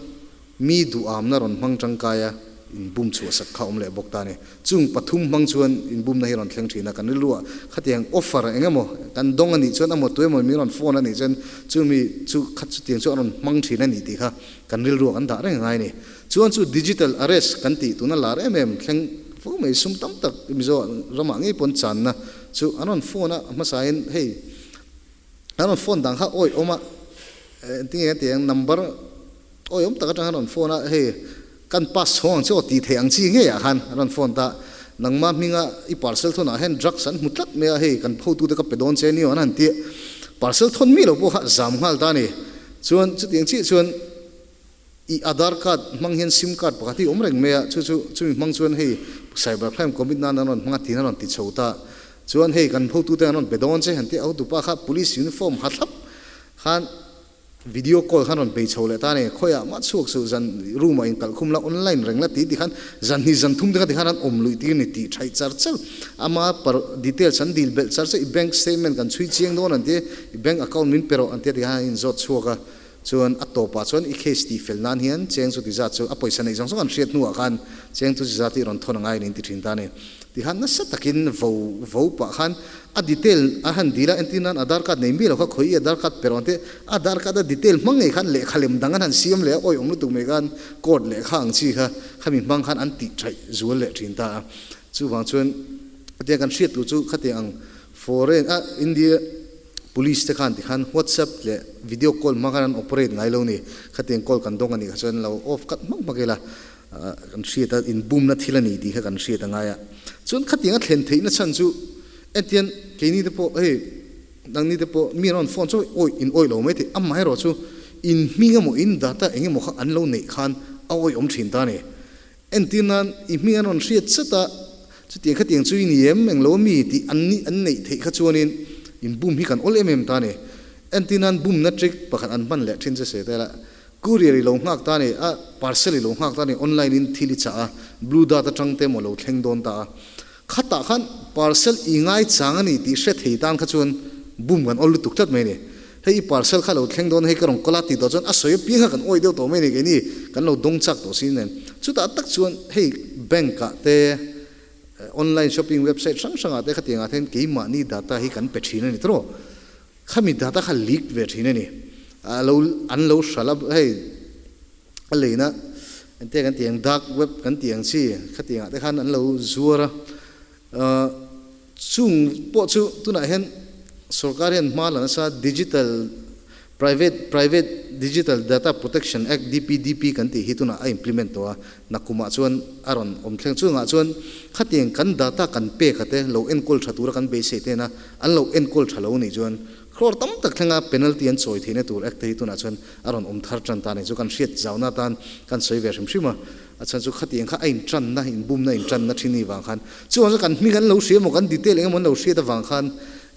mi duhamna rawn hmang tangkai a inbum chhuahsak kha awm leh bawk ta ni. Chung pathum hmang chuan inbumna hi rawn thleng thin a, kan rilruah khatiang offer eng emaw kan dawng a nih chuan amaw tu emaw min rawn phone a nih chuan chumi chu kha chutiang chu a rawn hmang thin a nih tih kha kan rilruah kan dah reng a ngai a ni. Chuan chu digital arrest kan tih tuna lar em em thleng fo mai sum tam tak Mizo ramah ngei pawn channa chu an rawn phone a hmasain hei an rawn phone dan kha awi awm a engtin nge kan tih ang number awi awm tak atang an rawn phone a hei kan pass chhawng ang che aw tih theih ang chi ngei ah khan an rawn phone ta nangma hminga i parcel thawn ah hian drugs an hmu tlat mai a hei kan hotute ka pe dawn che aniaw an han tih parcel thawn mi lo pawh kha zam nghal ta a ni chuan chutiang chiah chuan I Aadhaar card hmang hian sim card pakhat hi awm reng mai a, chu chu chumi hmang chuan hei cyber crime commit nan an rawn hmang a tiin a rawn ti chho ta. Chuan hei kan hotute an rawn be dawn che han tih a hotupa kha police uniform ha thlap khan video call khan rawn bei chho leh ta a ni. Khawiah mah chhuak suh zan room ah inkalh khum la online reng la ti ti khan zan hnih zan thum te kha ti khan an awm luih tir ni tih thaih char char. Ama par details an dil belh char char i bank statement kan chhui chiang dawn an ti i bank account min pe rawh an ti a ti khan an inzawt chhuak a. Chuan a tawpah chuan i case tih fel nan hian cheng chu ti zat chu a pawisa neih zawng zawng an hriat hnuah khan cheng chu ti zat hi rawn thawn a ngai niin ti thin ta a ni. Tikhan nasa takin vo vo pah khan a detail a han dil a, entir nan Aadhaar card nei miah lo kha khawi i Aadhaar card pe rawn te Aadhaar card a detail hmang ngei khan lehkha lem dang an han siam leh a, awi awm lutuk mai khan court lehkha ang chi kha khami hmang khan an tih thaih zual leh thin ta a. Chuvang chuan hetiang kan hriat tur chu khatiang ang foreign a India Police te khan tikhan WhatsApp leh video call hmang khan an operate ngai lo ni. Khatiang call kan dawng a nih kha chuan lo off cut hmak hmak ila kan hriat a, inbumna thil a ni tih kha kan hriat a ngai a. Chuan khatiang a thlen theihna chhan chu entian keini te pawh hei nangni te pawh mi an rawn phone chu awi in awih lo mai thei. Amaherawh chu in hming emaw in data eng emaw kha an lo neih khan a awih awm thin ta a ni. Entir nan i hming an rawn hriat chat a, chutiang khatiang chu i ni em, englo a mi tih an nih an neih theih kha chuanin in bum hi kan awl em em ta a ni. Entir nan bumna trick pakhat an hman leh thin che se tel a, courier i lo nghak ta a ni, a parcel i lo nghak ta a ni, online in thil i chah a, blue dart atang te emaw lo thleng dawn ta a, khatah khan parcel i ngai chang a ni tih hre thei tan kha chuan bum kan awl lutuk tlat mai a ni. Hei i parcel kha lo thleng dawn hei ka rawn kawl a tih tawh chuan a sawi apiang kha kan awih deuh tawh mai a ni keini kan lo dawng chak tawh si nen. Chutah tak chuan hei bank ah te online shopping website hrang hrang ah te khatiang ah te hian keimahni data hi kan pe thin a ni tawh. Khami data kha leak ve thin a ni. A lo an lo hralh a hei a leina engte kan tih ang dark web kan tih ang chi khatiang ah te khan an lo zuar a. Chung pawh chu tunah hian sorkar hian hma la nasa Digital Private Private Digital Data Protection Act, DPDP, kan tih hi tunah a implement tawh a, nakumah chuan a rawn awm thleng. Chungah chuan khatiang kan data kan pek a te lo enkawl tha tura kan beisei te na an lo enkawl tha lo nih chuan crore tam tak thlenga penalty an chawi theihna tur Act te hi tunah chuan a rawn awm thar tan ta a ni. Chu kan hriat zauna atan kan sawi ve hrim hrim a. A chhan chu khatiang kha a intanna, inbumna intanna thin ni vang khan chuvang chuan kan hming an lo hria emaw kan detail eng emaw an lo hriat avang khan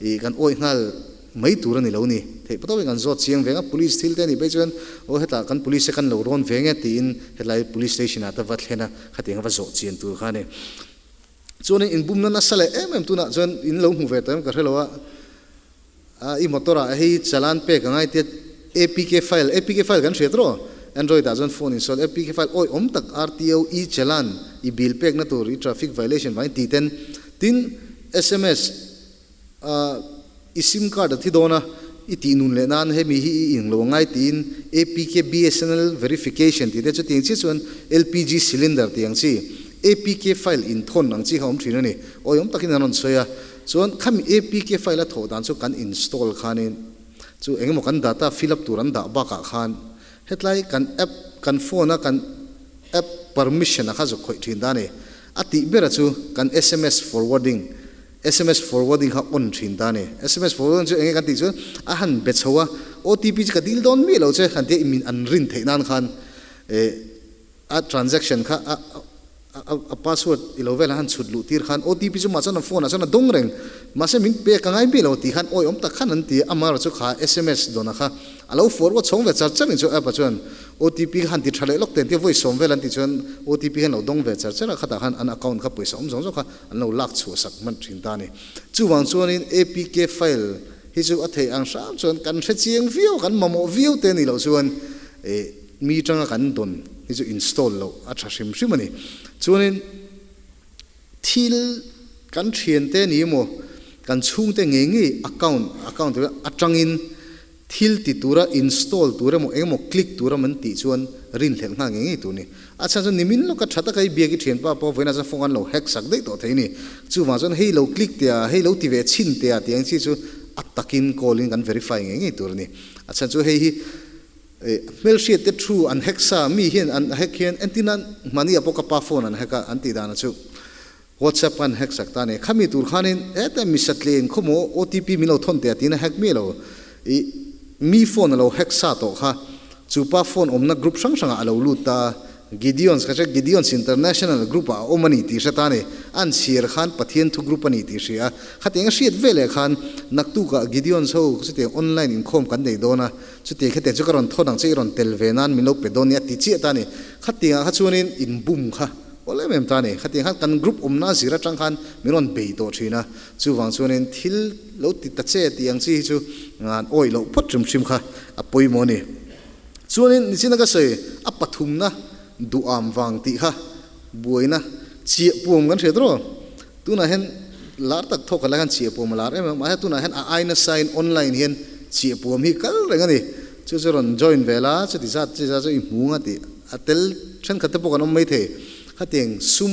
ih kan awih nghal mai tur a ni lo ni. Theih pawh tawkin kan zawt chiang veng a, police thil te a nih phei chuan aw hetah kan police te kan lo rawn veng e tiin hetlai police station ah te va thlen a, khatiang a va zawh chian tur kha a ni. Chuanin inbumna nasa leh em em tunah chuan in lo hmu ve tawh em ka hre lo a, i motor ah hei chalan pek a ngai tia. APK file, APK file kan hriat rawh, Android ah chuan phone install APK file awi awm tak RTO e-challan i bill pekna tur i traffic violation vangin tih ten tin sms ah i sim card a thi dawn a i tih nun leh nan hemi hi i ing lo angai tiin APK BSNL verification tih te chu tiang chiah chuan LPG cylinder tih ang chi APK file inthawn ang chi kha awm thin a ni awi awm takin an rawn sawi a chuan khami APK file a thawh dan chu kan install khanin Chu engemaw kan data fill up tur an dah bakah khan hetlai kan app kan phone a kan app permission a kha zuk khawih thin ta a ni. A tih bera chu kan sms forwarding sms forwarding kha on thin ta a ni. Sms forwarding chu enge kan tih chuan a han be chho a OTP chu ka dil dawn miah lo che han tia i min an rin theih nan khan eh A transaction kha a a password i lo vel a han chhut luh tir khan OTP chu mah chuan a phone ah chuan a dawng reng mahse min pek a ngai bik lo tih khan awi awm tak khan an ti a amara chu kha sms dawn a kha a lo forward chhawng ve char char in chu app ah chuan OTP kha han ti tha leh lawk ten tia vawi sawm vel an tih chuan OTP khan lo dawng ve char char a khatah khan an account kha pawisa awm zawng zawng kha an lo lak chhuah sak hman thin ta a ni. Chuvang chuanin APK file hi chu a theih ang hram chuan kan hre chiang viau kan mamawh viau te nih loh chuan eh Mi tanga kan dawn hi chu install loh a tha hrim hrim a ni. Chuanin thil kan thiante ni emaw kan chhungte ngei ngei account account atangin thil ti tura install tur emaw engemaw click tura man tih chuan rinhlelh nghal ngei ngei tur a ni. A chhan chuan nimin lawka tha taka i biak i thianpa pawh vawiinah chuan phone an lo hack sak daih tawh thei a ni. Chuvang chuan hei lo click teh a, hei lo ti ve chhin teh a tih ang chi chu a takin call in kan verify ngei ngei tur a ni. A chhan chu hei hi Hmelhriat te thu an hack sa, mi hian an hack hian entin an hmani ah pawh ka pa phone an hack a an tih dan a chu WhatsApp khan hack sak ta a ni. Khami tur khanin heta mi satliah in khawmaw OTP min lo thawn teh a tiin a hack miah lo. Ih mi phone a lo hack sa tawh kha chu pa phone awmna group hrang hrang ah a lo lut ta a, Gideons ka hria, Gideons International group ah a awm a ni tih hre ta a ni. An chhiar khan Pathian thu group a ni tih hria a, khatiang a hriat veleh khan naktukah Gideons ho chutiang online inkhawm kan nei dawn a, Chutiang khatiang chu ka rawn thawn ang che, i rawn tel ve nan min lo pe dawn nia ti chiah ta a ni. Khatiangah kha chuanin in bum kha awl em em ta a ni. Khatiang khan kan group awmna zir atang khan min rawn bei tawh thin a. Chuvang chuanin thil lo ti ta che tih ang chi hi chu ngan awih loh phawt hrim hrim kha a pawimawh a ni. Chuanin nichina ka sawi a pathumna duham vang tih kha buaina chiah puam kan hriat rawh. Tunah hian lar tak thawk khat lai khan chiahpuam a lar em em a, mahse tunah hian a ai nasa in online hian chiahpuam hi kal reng a ni. Chu chu rawn join ve la, chuti zat chi zat chu i hmu nga tih a tel thenkhat te pawh kan awm mai thei. Khatiang sum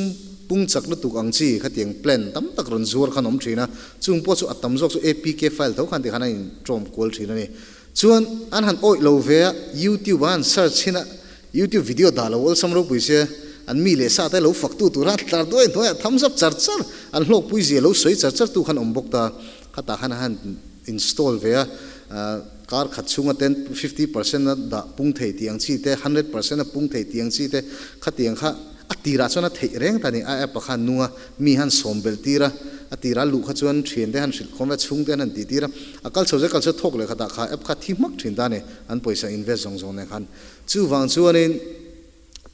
pung chak lutuk ang chi khatiang plan tam tak rawn zuar khan awm thin a, chung pawh chu a tam zawk chu APK file tho khan tikhan a in tawm kual thin a ni. Chuan an han awih lo ve a, YouTube ah an search hin a, YouTube video dah lo awlsam ropui sia, an mi leh sa te lo fak tu tur a tlar duai hnuaiah thumbs up char char, an hlawkpui zia lo sawi char char tu khan awm bawk ta, khatah khan a han install ve a, kar khat chhunga ten 50% a dah pung thei tih ang chi te, 100% a pung thei tih ang chi te, khatiang kha a tirah chuan a theih reng ta ni, a app ah khan nung a, Mi han sawm belh tir a, a tirah luh kha chuan thian te han hrilh khawm a, chhung te han han tih tir a, a kal chho zel kal chho thawk leh khatah kha app kha thi hmak thin ta a ni, an pawisa invest zawng zawng nen khan. Chuvang chuanin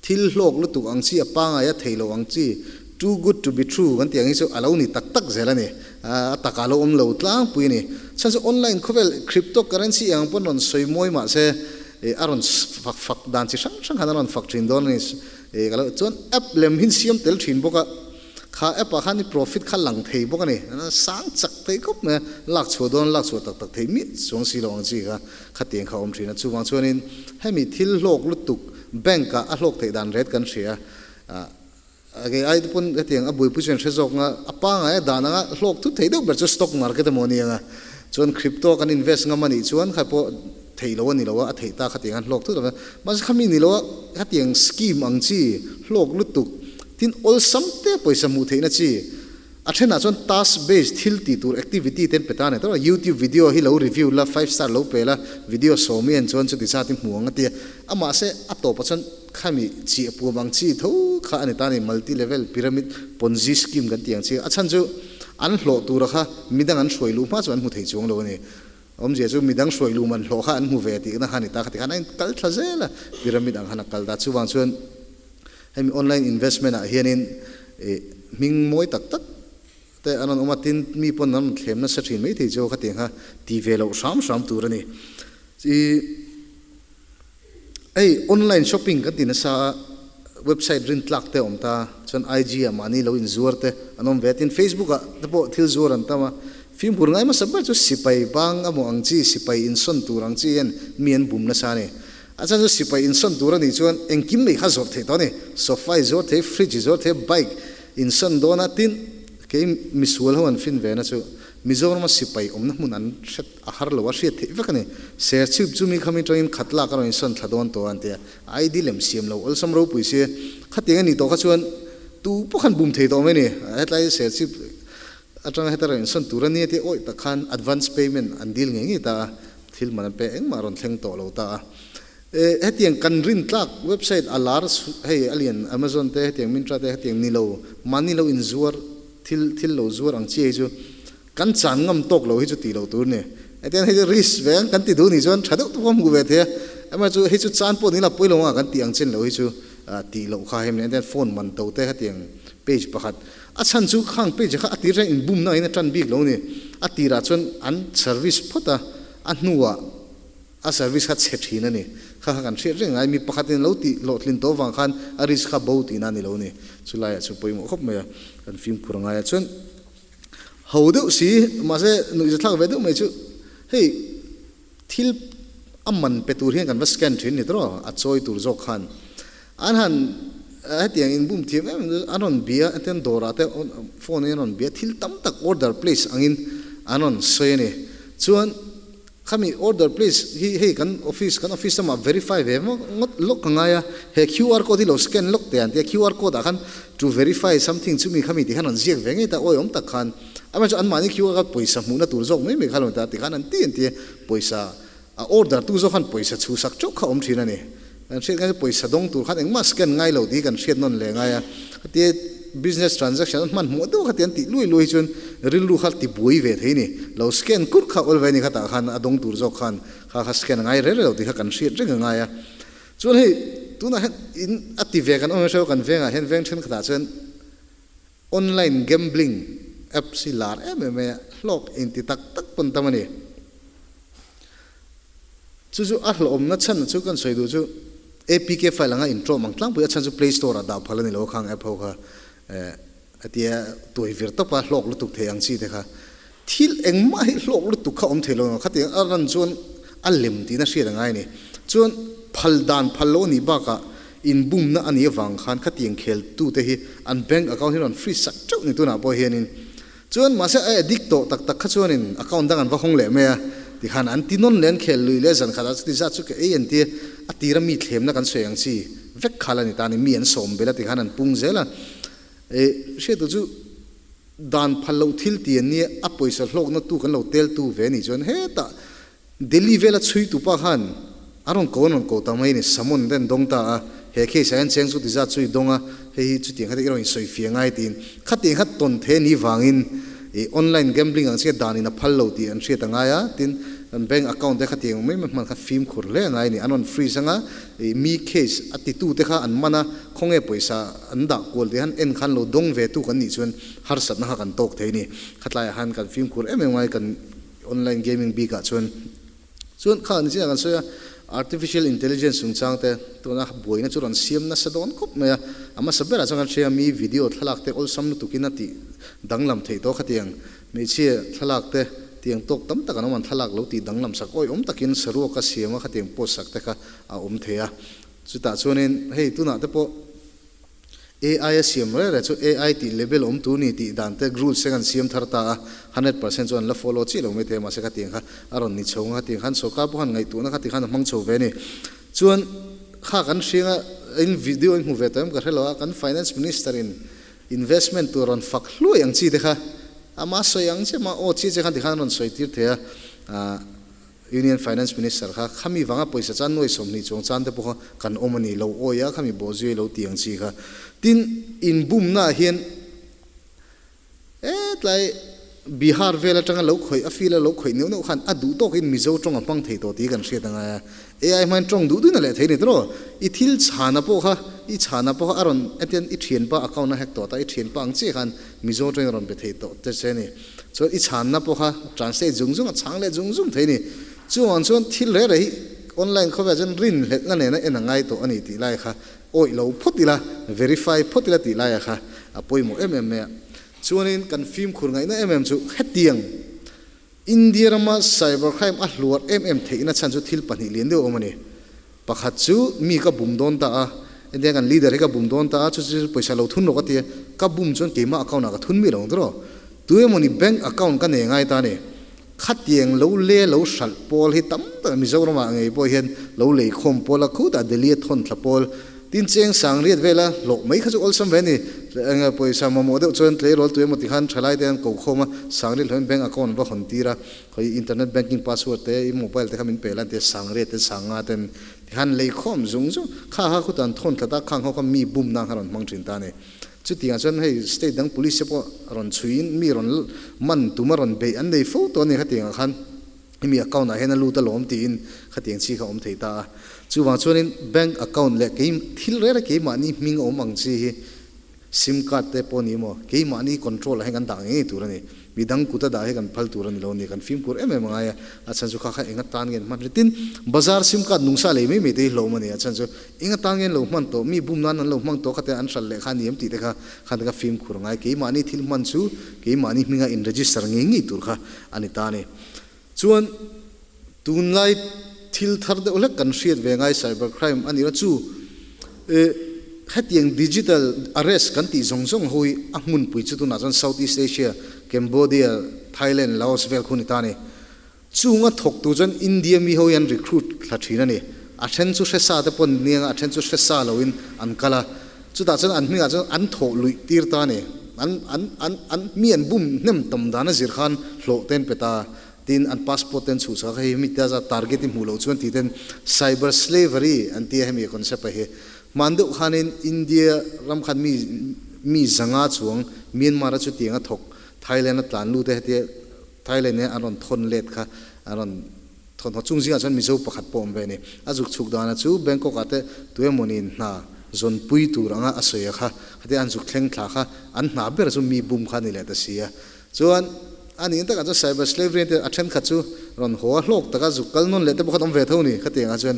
thil hlawk lutuk ang chi, a pangai a thei lo ang chi, too good to be true kan tih ang hi chu a lo ni tak tak zel a ni, a takah a lo awm lo tlangpui a ni. Chhan chu online khawvel crypto currency eng ang pawn rawn sawi mawi mah se a rawn fak fak dan chi hrang hrang khan a rawn fak thin dawn a ni. E ka lo chuan app lem hi siam tel thin bawk a, kha app ah khan i profit kha lang thei bawk a ni, sang chak thei khawp mai a, lak chhuah dawn lak chhuah tak tak thei miah chuang si lo ang chi kha khatiang kha a awm thin a, chuvang chuanin hemi thil hlawk lutuk bank ah a hlawk theih dan ret kan hria a, a kei ai te pawn hetiang a buaipui chuan hre zawk nga a pangai a dan anga hlawk thut thei deuh ber chu stock market emaw ania nga chuan crypto kan invest ngam a nih chuan kha pawh Theih lo a ni lo a, a theih ta khatiang an hlawk thut lo a. Mahse khami ni lo a, khatiang scheme ang chi hlawk lutuk, tin awlsam te pawisa hmuh theihna chi, a thenah chuan task based thil tih tur activity te an pe ta a ni tawh a, youtube video hi lo review la, five star lo pe la, video sawmi en chuan chuti zat i hmu ang a ti a, amahse a tawpah chuan khami chiah puam ang chi tho kha a ni ta a ni, multi level pyramid ponzi scheme kan tih ang chi, a chhan chu an hlawh tura kha midang an hruai luh hma chu an hmu thei chuang lo a ni. Awmzia chu midang hruai lu man hlawh kha an hmu ve tihna kha a ni ta kha tikhan a in kal thla zel a, pyramid ang khan a kal ta. Chuvang chuan hemi online investment ah hianin ih hming mawi tak tak te an rawn awm a, tin mi pawn an rawn thlem nasa thin maithei chu khatiang kha ti ve loh hram hram tur a ni. Ih. Hei online shopping kan ti nasa a, website rin tlak te a awm ta, chuan IG ah mahni lo inzuar te an awm ve a, tin Facebook ah te pawh thil zuar an tam a, fimkhur ngai hmasa ber chu sipai bang emaw ang chi, sipai insawn tur ang chi hian mi an bum nasa a ni. A chhan chu sipai insawn tur a nih chuan engkim mai kha zawrh theih tawh a ni, sofa i zuar thei, fridge i zuar thei, bike insawn dawn a, tin kei misual ho an fin ve na chu Mizorama sipai awmna hmun an hret a har lo a hriat theih vek a ni. Serchhip chu mi khami tangin khat lak a rawn insawn thla dawn tawh a an ti a, ID lem siam lo awlsam ropui si. Khatiang a nih tawh kha chuan tu pawh khan bum thei tawh mai a ni. Hetlai Serchhip atanga heta rawn insawn tur a nia tih awih tak khan advance payment an dil ngei ngei ta a, thil man an pe engmah a rawn thleng tawh lo ta a. Hetiang kan rin tlak website a lar hei a lian Amazon te hetiang Myntra te hetiang ni lo mahni lo inzuar Thil thil lo zuar ang chiai chu kan chan ngam tawk lo hi chu tih loh tur ni. Hetiang hei chu risk ve ang kan ti duh nih chuan tha deuh tawk a hmuh ve thei a, amaherawhchu hei chu chan pawh ni la pawi lo anga kan tih ang chin lo hi chu tih loh kha hemi nen phone man to te hetiang page pakhat a chhan chu khang page kha a tir hian inbumna angin a tan bik lo ni. A tirah chuan an service phawt a, a hnuah A service kha chhe thin a ni. Kha kha kan hriat reng ngai, mi pakhatin lo tih hlawhtlin tawh vang khan a risk kha bo tihna a ni lo ni. Chulaiah chu pawimawh khawp mai a, kan fimkhur a ngai a. Chuan ho deuh si, mahse nuihza thlak ve deuh mai chu hei thil a man pe tur hian kan va scan thin ni tawh, a chawi tur zawk khan an han hetiang inbum thiam em em chu an rawn bia, hetiang dawrah te phone in an rawn bia, thil tam tak order place angin an rawn sawi a ni. Chuan Khami order please hi hei kan office kan office lamah verify ve ngawt lawk ka ngai a, he QR code hi lo scan lawk teh an ti a, QR code ah khan to verify something chumi khami tih khan an ziak ve ngei ta awi awm tak khan amaherawhchu an mahni QR code pawisa hmuhna tur zawk mai mai kha lo ni ta ti khan an ti an ti a, pawisa a order tu zawk khan pawisa chhuhsak teuh kha awm thin a ni. Kan hriat ngai chu pawisa dawng tur khan engmah scan ngai lo tih hi kan hriat nawn leh ngai a, khatia business transaction an hman hmuh deuh khatia an tih lui lui hi chuan rilru kha ti buai ve thei ni. Lo scan kurh kha awl ve ni khatah khan a dawng tur zawk khan kha kha scan a ngai rel lo tih kha kan hriat reng a ngai a. Chuan hei tunah hian in a ti ve kan awm em hreu kan vengah hian veng thenkhatah chuan online gambling apps hi lar em em mai a, hlawk inti tak tak pawn tam a ni. Chu chu a hlawhawmna chhan chu kan sawi duh chu APK file anga intawm ang tlangpui a chhan chu play store ah dah phal a ni lo a khang app ho kha eh a tia tuai vir tawp a hlawk lutuk thei ang chi te kha thil engmah hi hlawk lutuk kha awm thei lo khatiang a ran chuan a lem tihna hriat a ngai a ni. Chuan phal dan phal lo a nih bakah inbumna a nih avang khan khatiang khel tute hi an bank account hi rawn freeze sak teuh ni tunah pawh hianin Chuan mahse a addict tawh tak tak kha chuanin account dang an va hawng leh mai a, tikhan an ti nawn leh an khel lui leh zan khatah chuti zat chu ka ei an ti a, a tira mi thlemna kan sawi ang chi vek khal a ni ta a ni, mi an sawm belh a tikhan an pung zel a, e hriatu chu dan phal loh thil ti an nia, a pawisa hlawkna tu kan lo tel tu ve a nih chuan hetah Delhi vela chhui tu pa khan a rawn ko an rawn ko ta mai a ni, summon te an dawng ta a, he case ah hian cheng chu ti zat chu i dawng a, hei hi chutiang kha te i rawn insawi fia ngai tiin khatiang kha tawn the ni vangin i online gambling ang chiah dan in a phal lo tih an hriat a ngai a, tin kan bank account te khatiang mai mai hman kha fimkhur hle a ngai a ni, an rawn freeze anga i mi case a titu te kha an man a, khawnge pawisa an dah kual tih khan en khan lo dawng ve tu kan nih chuan harsatna kha kan tawk thei a ni, khatlaiah khan kan fimkhur em em ngai kan. Online gaming bikah chuan chuan kha ni chinah kan sawi a, artificial intelligence chungchang te tuna buaina chu rawn siam nasa dawn khawp mai a, a hmasa berah chuan kan hria mi video thlalak te awlsam lutukin a tih danglam theih tawh khatiang hmeichhia thlalak te tiang tawk tam tak an awm an thlalak lo tih danglam sak awihawm takin saruaka siama khatiang post sak te kha a awm thei a, chutah chuanin hei tunah te pawh. AI a siam reh reh chu AI tih label awm tur ni tih dan te rules te kan siam thar ta a, 100% chu an la follow chiah lo mai thei a, mahse khatiang kha a rawn ni chho ang a, khatiang khan sorkar pawh khan ngaihtuahna kha tikhan a hmang chho ve a ni. Chuan kha kan hriang a, in video in hmu ve tawh em ka hre lo a, kan finance minister in investment tur rawn fak hluai ang chi te kha ama sawi ang chiah ma aw chi che khan tikhan a rawn sawi tir thei a, ah. Union Finance Minister kha khami vanga pawisa chan nuai 20 chuang chan te pawh kha kan awm a ni lo awi a, khami bawh zui lo ti ang chi kha. Tin, inbumna ah hian hetlai Bihar vel atanga lo khawih a feel a lo khawih neuh neuh khan a duh tawkin Mizo tawng a hmang thei tawh tih kan hriat a ngai a. AI hmain tawng duh duhin a leh thei a ni tawh. I thil chhana pawh kha i chhana pawh kha a rawn hetian i thianpa account a hack tawh ta i thianpa ang chiah khan Mizo tawngin a rawn be thei tawh te che a ni. Chuan i chhanna pawh kha translate zung zung a chhang leh zung zung thei a ni. Chuvang chuan thil reh reh hi online khawvelah chuan rinhlelhna nena en a ngai tawh a ni tih lai kha awih lo phawt ila, verify phawt ila tih laia kha a pawimawh em em mai a. Chuanin kan fimkhur ngaihna em em chu hetiang India rama cyber crime a hluar em em theihna chhan chu thil pahnih lian deuh a awm a ni. Pakhat chu mi ka bum dawn ta a, entia kan leader hi ka bum dawn ta a, chu chu pawisa lo thun rawh ka ti a, ka bum chuan keimah account ah ka thun mi lo ang tiraw? Tu emawni bank account ka nei ngai ta a ni. Khatiang lo le lo hralh pawl hi tam tak Mizoram ah ngei pawh hian lo lei khawm pawl a, khutah Delhi a thawn thla pawl tin cheng sang riat vel a, hlawh mai kha chu awlsam ve a ni. Eng pawisa mamawh deuh chuan tleirawl tu emaw ti khan thalai te an ko khawm a, sang riat hlawhin bank account an va hawn tir a, khawi internet banking password te i mobile te kha min pe la an ti a, sang riat te sang nga ten ti khan lei khawm zung zung kha kha khutah an thawn thla ta, khang ho kha mi bum nan kha rawn hmang thin ta a ni. Chutiangah chuan hei state dang police te pawh rawn chhuiin mi rawn man tum a rawn beih an nei fo tawh a ni khatiangah khan hemi account ah hian a lut alawm tiin khatiang chi kha a awm thei ta a. Chuvang chuanin bank account leh kei thil reng reng keimahni hming a awm ang chi hi sim card te pawh a ni maw keimahni control ah hian kan dah ngei ngei tur a ni. Midang kut a dah hi kan phal tur a ni lo a ni, kan fimkhur em em a ngai a, a chhan chu kha kha eng atan nge an hman ri tin bazar sim card nungsa lei mai mai te hi hlawm a ni, a chhan chu eng atan nge an lo hman tawh, mi bum nan an lo hmang tawh kha te an hralh leh kha a ni em tih te kha khan ka fimkhur a ngai, keimahni thil hman chu keimahni hminga in register ngei ngei tur kha a ni ta a ni. Chuan tunlai thil thar deuh hlek kan hriat ve ngai cyber crime a nih chu hetiang digital arrest kan tih zawng zawng ho hi a hmunpui chu tunah chuan South East Asia, Cambodia, Thailand, Laos vel khu a ni ta a ni. Chunga thawktu chuan India mi ho hi an recruit thla thin a ni. A then chu hresa te pawh an niang a, a then chu hresa loin an kal a. Chutah chuan an hmingah chuan an thawh luih tir ta a ni. An an an an mi an bum hnem tam dan a zir khan hlawh te an pe ta. Tin, an passport te an chhuh chak a, hei hemi tia za target i hmuh loh chuan tih ten cyber slavery an ti a hemi concept a hi. Hman deuh khanin India ram khan mi mi zanga chuang Myanmar a chutiang a thawk Thailand a tlan lut a hetia Thailand hian an rawn thawn let kha an rawn Thawmhnaw chung zingah chuan Mizo pakhat pawh awm ve a ni. A zuk chhuk danah chu Bangkok ah te tuemawni hna zawnpui tur anga a sawi a kha, khatia an zuk thleng thla kha an hna ber chu mi bum kha a ni leh ta si a. Chuan a nih takah chuan cyber slavery an ti a, a thenkhat chu rawn haw a hlawk taka zuk kal nawn leh te pawh khan awm ve tho a ni. Khatiangah chuan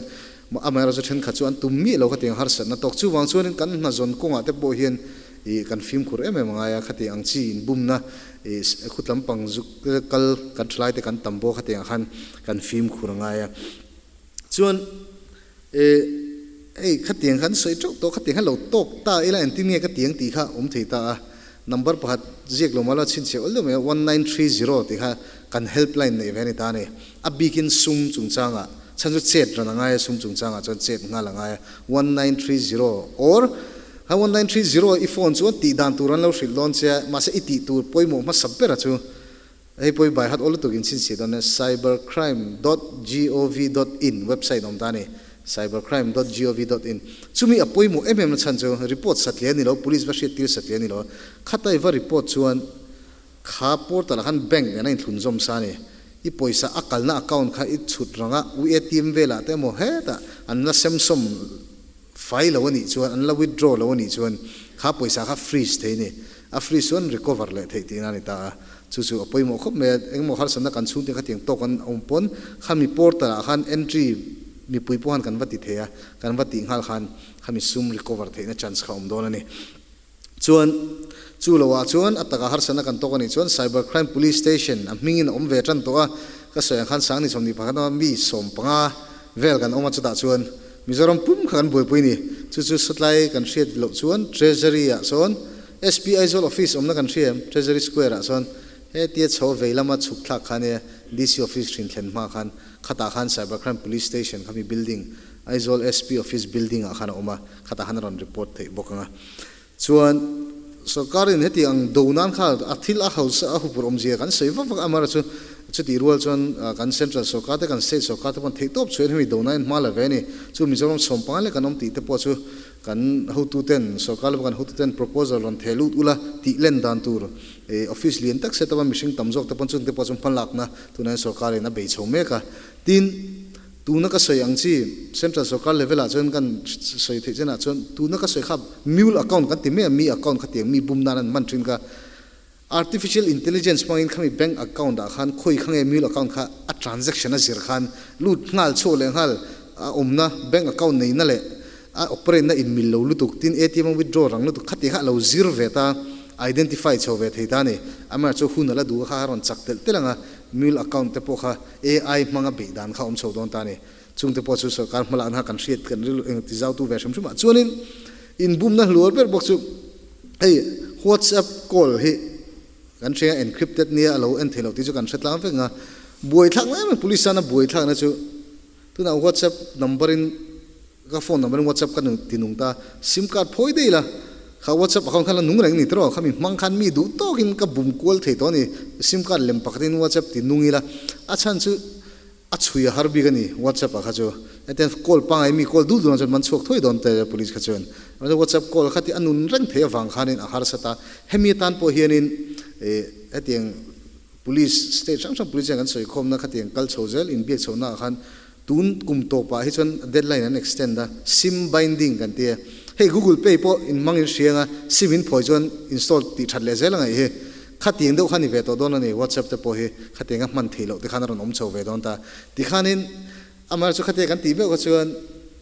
amaherawhchu thenkhat chu an tum miah lo khatiang harsatna tawk. Chuvang chuanin kan hna zawn kawngah te pawh hian Ih kan fimkhur em em a ngai a, khati ang chi inbumna ih khut lampang zuk kal kan thalai te kan tam bawk khati ang khan kan fimkhur a ngai a. Chuan ih hei khatiang khan sawi teuh tawh khatiang khan lo tawk ta ila engtin nge ka tiang tih kha awm thei ta a. Number pakhat ziak lo mah la chhinchhiah awl deuh mai a, 1930 tih kha kan helpline neih ve a ni ta a ni. A bikin sum chungchangah chhan chu chet ran a ngai a, sum chungchangah chuan chet nghal a ngai a, 1930 or Ha 1930 i phone chuan tih dan tur an lo hrilh dawn che a, mahse i tih tur pawimawh hmasa bera chu hei pawh i bai hat awl lutuk in chhinchhiah dawn e, cybercrime dot gov dot in website awm ta a ni, cybercrime dot gov dot in. Chumi a pawimawh em em na chhan chu report satliah a ni lo, police va hriat tir satliah a ni lo, khata i va report chuan kha portal ah khan bank nen a inthlun zawm sa a ni, i pawisa a kalna account kha i chhut rang a, u ATM velah te emaw hetah an la semsawm Fai lo a nih chuan, an la withdraw lo a nih chuan kha pawisa kha freeze thei a ni. A freeze chuan recover leh theih tihna a ni ta a. Chu chu a pawimawh khawp mai a, engemaw harsatna kan chhungte khatiang tawk an awm pawn khami portal ah khan entry mipui pawh khan kan va ti thei a, kan va tih nghal khan khami sum recover theihna chance kha a awm dawn a ni. Chuan chu lo ah chuan a takah harsatna kan tawk a nih chuan Cyber Crime Police Station a hmingin a awm ve tan tawh a, ka sawi ang khan Sangni 21 a mi 15 vel kan awm a chutah chuan Mizoram pum kha kan buaipui ni. Chu chu sawtlai kan hriat loh chuan Treasury ah sawn SP Aizawl Office awmna kan hria em? Treasury Square ah sawn hetia chho vei lama chhuk thlak kha ania DC Office hrin thlen hma khan khatah khan Cyber Crime Police Station kha mi building Aizawl SP Office building ah khan a awm a. Khatah khan a rawn report theih bawk ang a. Chuan sorkarin heti ang do nan kha a thil a hausa a hupur awmzia kan sawi vak vak a, amaherawhchu chutih rual chuan kan central sorkar te kan state sorkar te pawh an theihtawp chhuahin hemi do nan hma la ve a ni. Chu Mizoram sawmpanga leh kan awm tih te pawh chu kan hotuten sorkar lama kan hotuten proposal rawn theh lut ula tih len dan tur office lian tak set up a mihring tam zawk te pawn chungte pawh chu hmalakna tunah hian sorkarin a bei chho mek a. Tin. Tuna ka sawi ang chi, Central Sorkar level ah chuan kan sawi theih chenah chuan tuna ka sawi kha mule account kan ti mai a, mi account kha tiang mi bum nan an hman thin kha. Artificial intelligence hmangin khami bank account ah khan khawi kha nge mule account kha a transaction a zir khan lut nghal chhuak leh nghal. a awmna bank account neihna leh a operate na in mil lo lutuk tin ATM a withdraw rang lutuk khati kha a lo zir ve ta, identify chho ve thei ta a ni. Amaherawhchu hun a la duh kha a rawn chak telh telh ang a, mule account te pawh kha AI hmanga beih dan kha a awm chho dawn ta a ni. Chungte pawh chu sorkar hmalakna kha kan hriat kan rilru eng ti zautu ve hrim hrim ah chuanin inbumna hluar ber bawk chu hei WhatsApp call hi kan hria encrypted nia a lo en thei lo tih chu kan hre tlang vek ang a, buaithlak mai mai police tan a buaithlakna chu tunah WhatsApp number in ka phone number in WhatsApp ka ti nung ta sim card phawi daih ila kha WhatsApp account khan la nung reng ni tiraw khami hmang khan mi duh tawkin ka bum kual thei tawh a ni sim card lem pakhatin WhatsApp ti nung ila a chhan chu A chhui a har bik a ni WhatsApp ah kha chu. Hetiang call pangai mi call dul dul ang chuan man chhuak thuai dawn te police kha chuan. Mahse WhatsApp call kha ti a nun reng thei avang khanin a harsat a. Hemi atan pawh hianin ih hetiang police state hrang hrang police hian kan sawi khawmna khatiang kal chho zel inbiak chhohna ah khan tun kum tawpah hi chuan deadline an extend a, sim binding kan ti a. Hei Google Pay pawh in hmang in hria anga sim in phawi chuan install tih that leh zel a ngaih hi. Khatiang deuh kha ni ve tawh dawn a ni, WhatsApp te pawh hi khatiang a hman theih loh te khan a rawn awm chho ve dawn ta. Tikhanin amaherawhchu khatia kan tih meuh kha chuan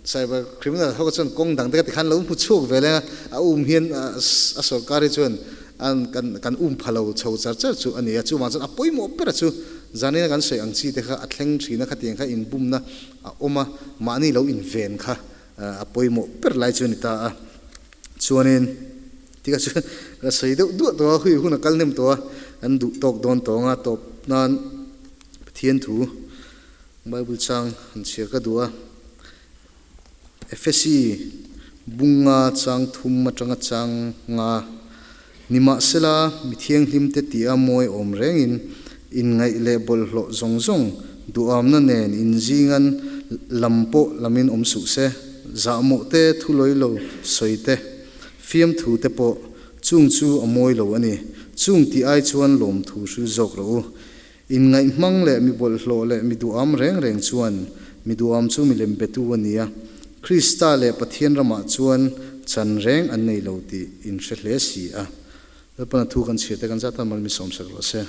cyber criminal ho kha chuan kawng dang te kha tikhan lo hmu chhuak ve leng a, a um hian a sorkar hi chuan an kan kan um pha lo chho char char chu a ni a. Chuvang chuan a pawimawh ber chu zanina kan sawi ang chi te kha a thleng thin a, khatiang kha inbumna a awm a, mahni lo inven kha a pawimawh ber lai chu a ni ta a. Chuanin tikah chuan ka sawi deuh duah tawh a, hui hun a kal hnem tawh a, an duh tawk dawn tawng a, tawp nan Pathian thu Bible chang han chhiar ka duh a, Efesi bunga chang thum atanga chang nga nimahsela mi thianghlim te tih a mawi awm rengin inngaih leh bawlhhlawh zawng zawng duhamna nen inzingan lam pawh lamin awm suh se, zahmawh te, thu lawi lo sawi te, fiamthu te pawh chung chu a mawi lo a ni. Chung tih ai chuan lawmthu hril zawk rawh u. Inngaih hmang leh mi bawlhhlawh leh mi duham reng reng chuan mi duham chu milem betu a ni a, Krista leh Pathian ramah chuan chan reng an nei lo tih in hre hle si a. Lalpana thu kan chhiar te kan zat a, mal mi sawmsak rawh se.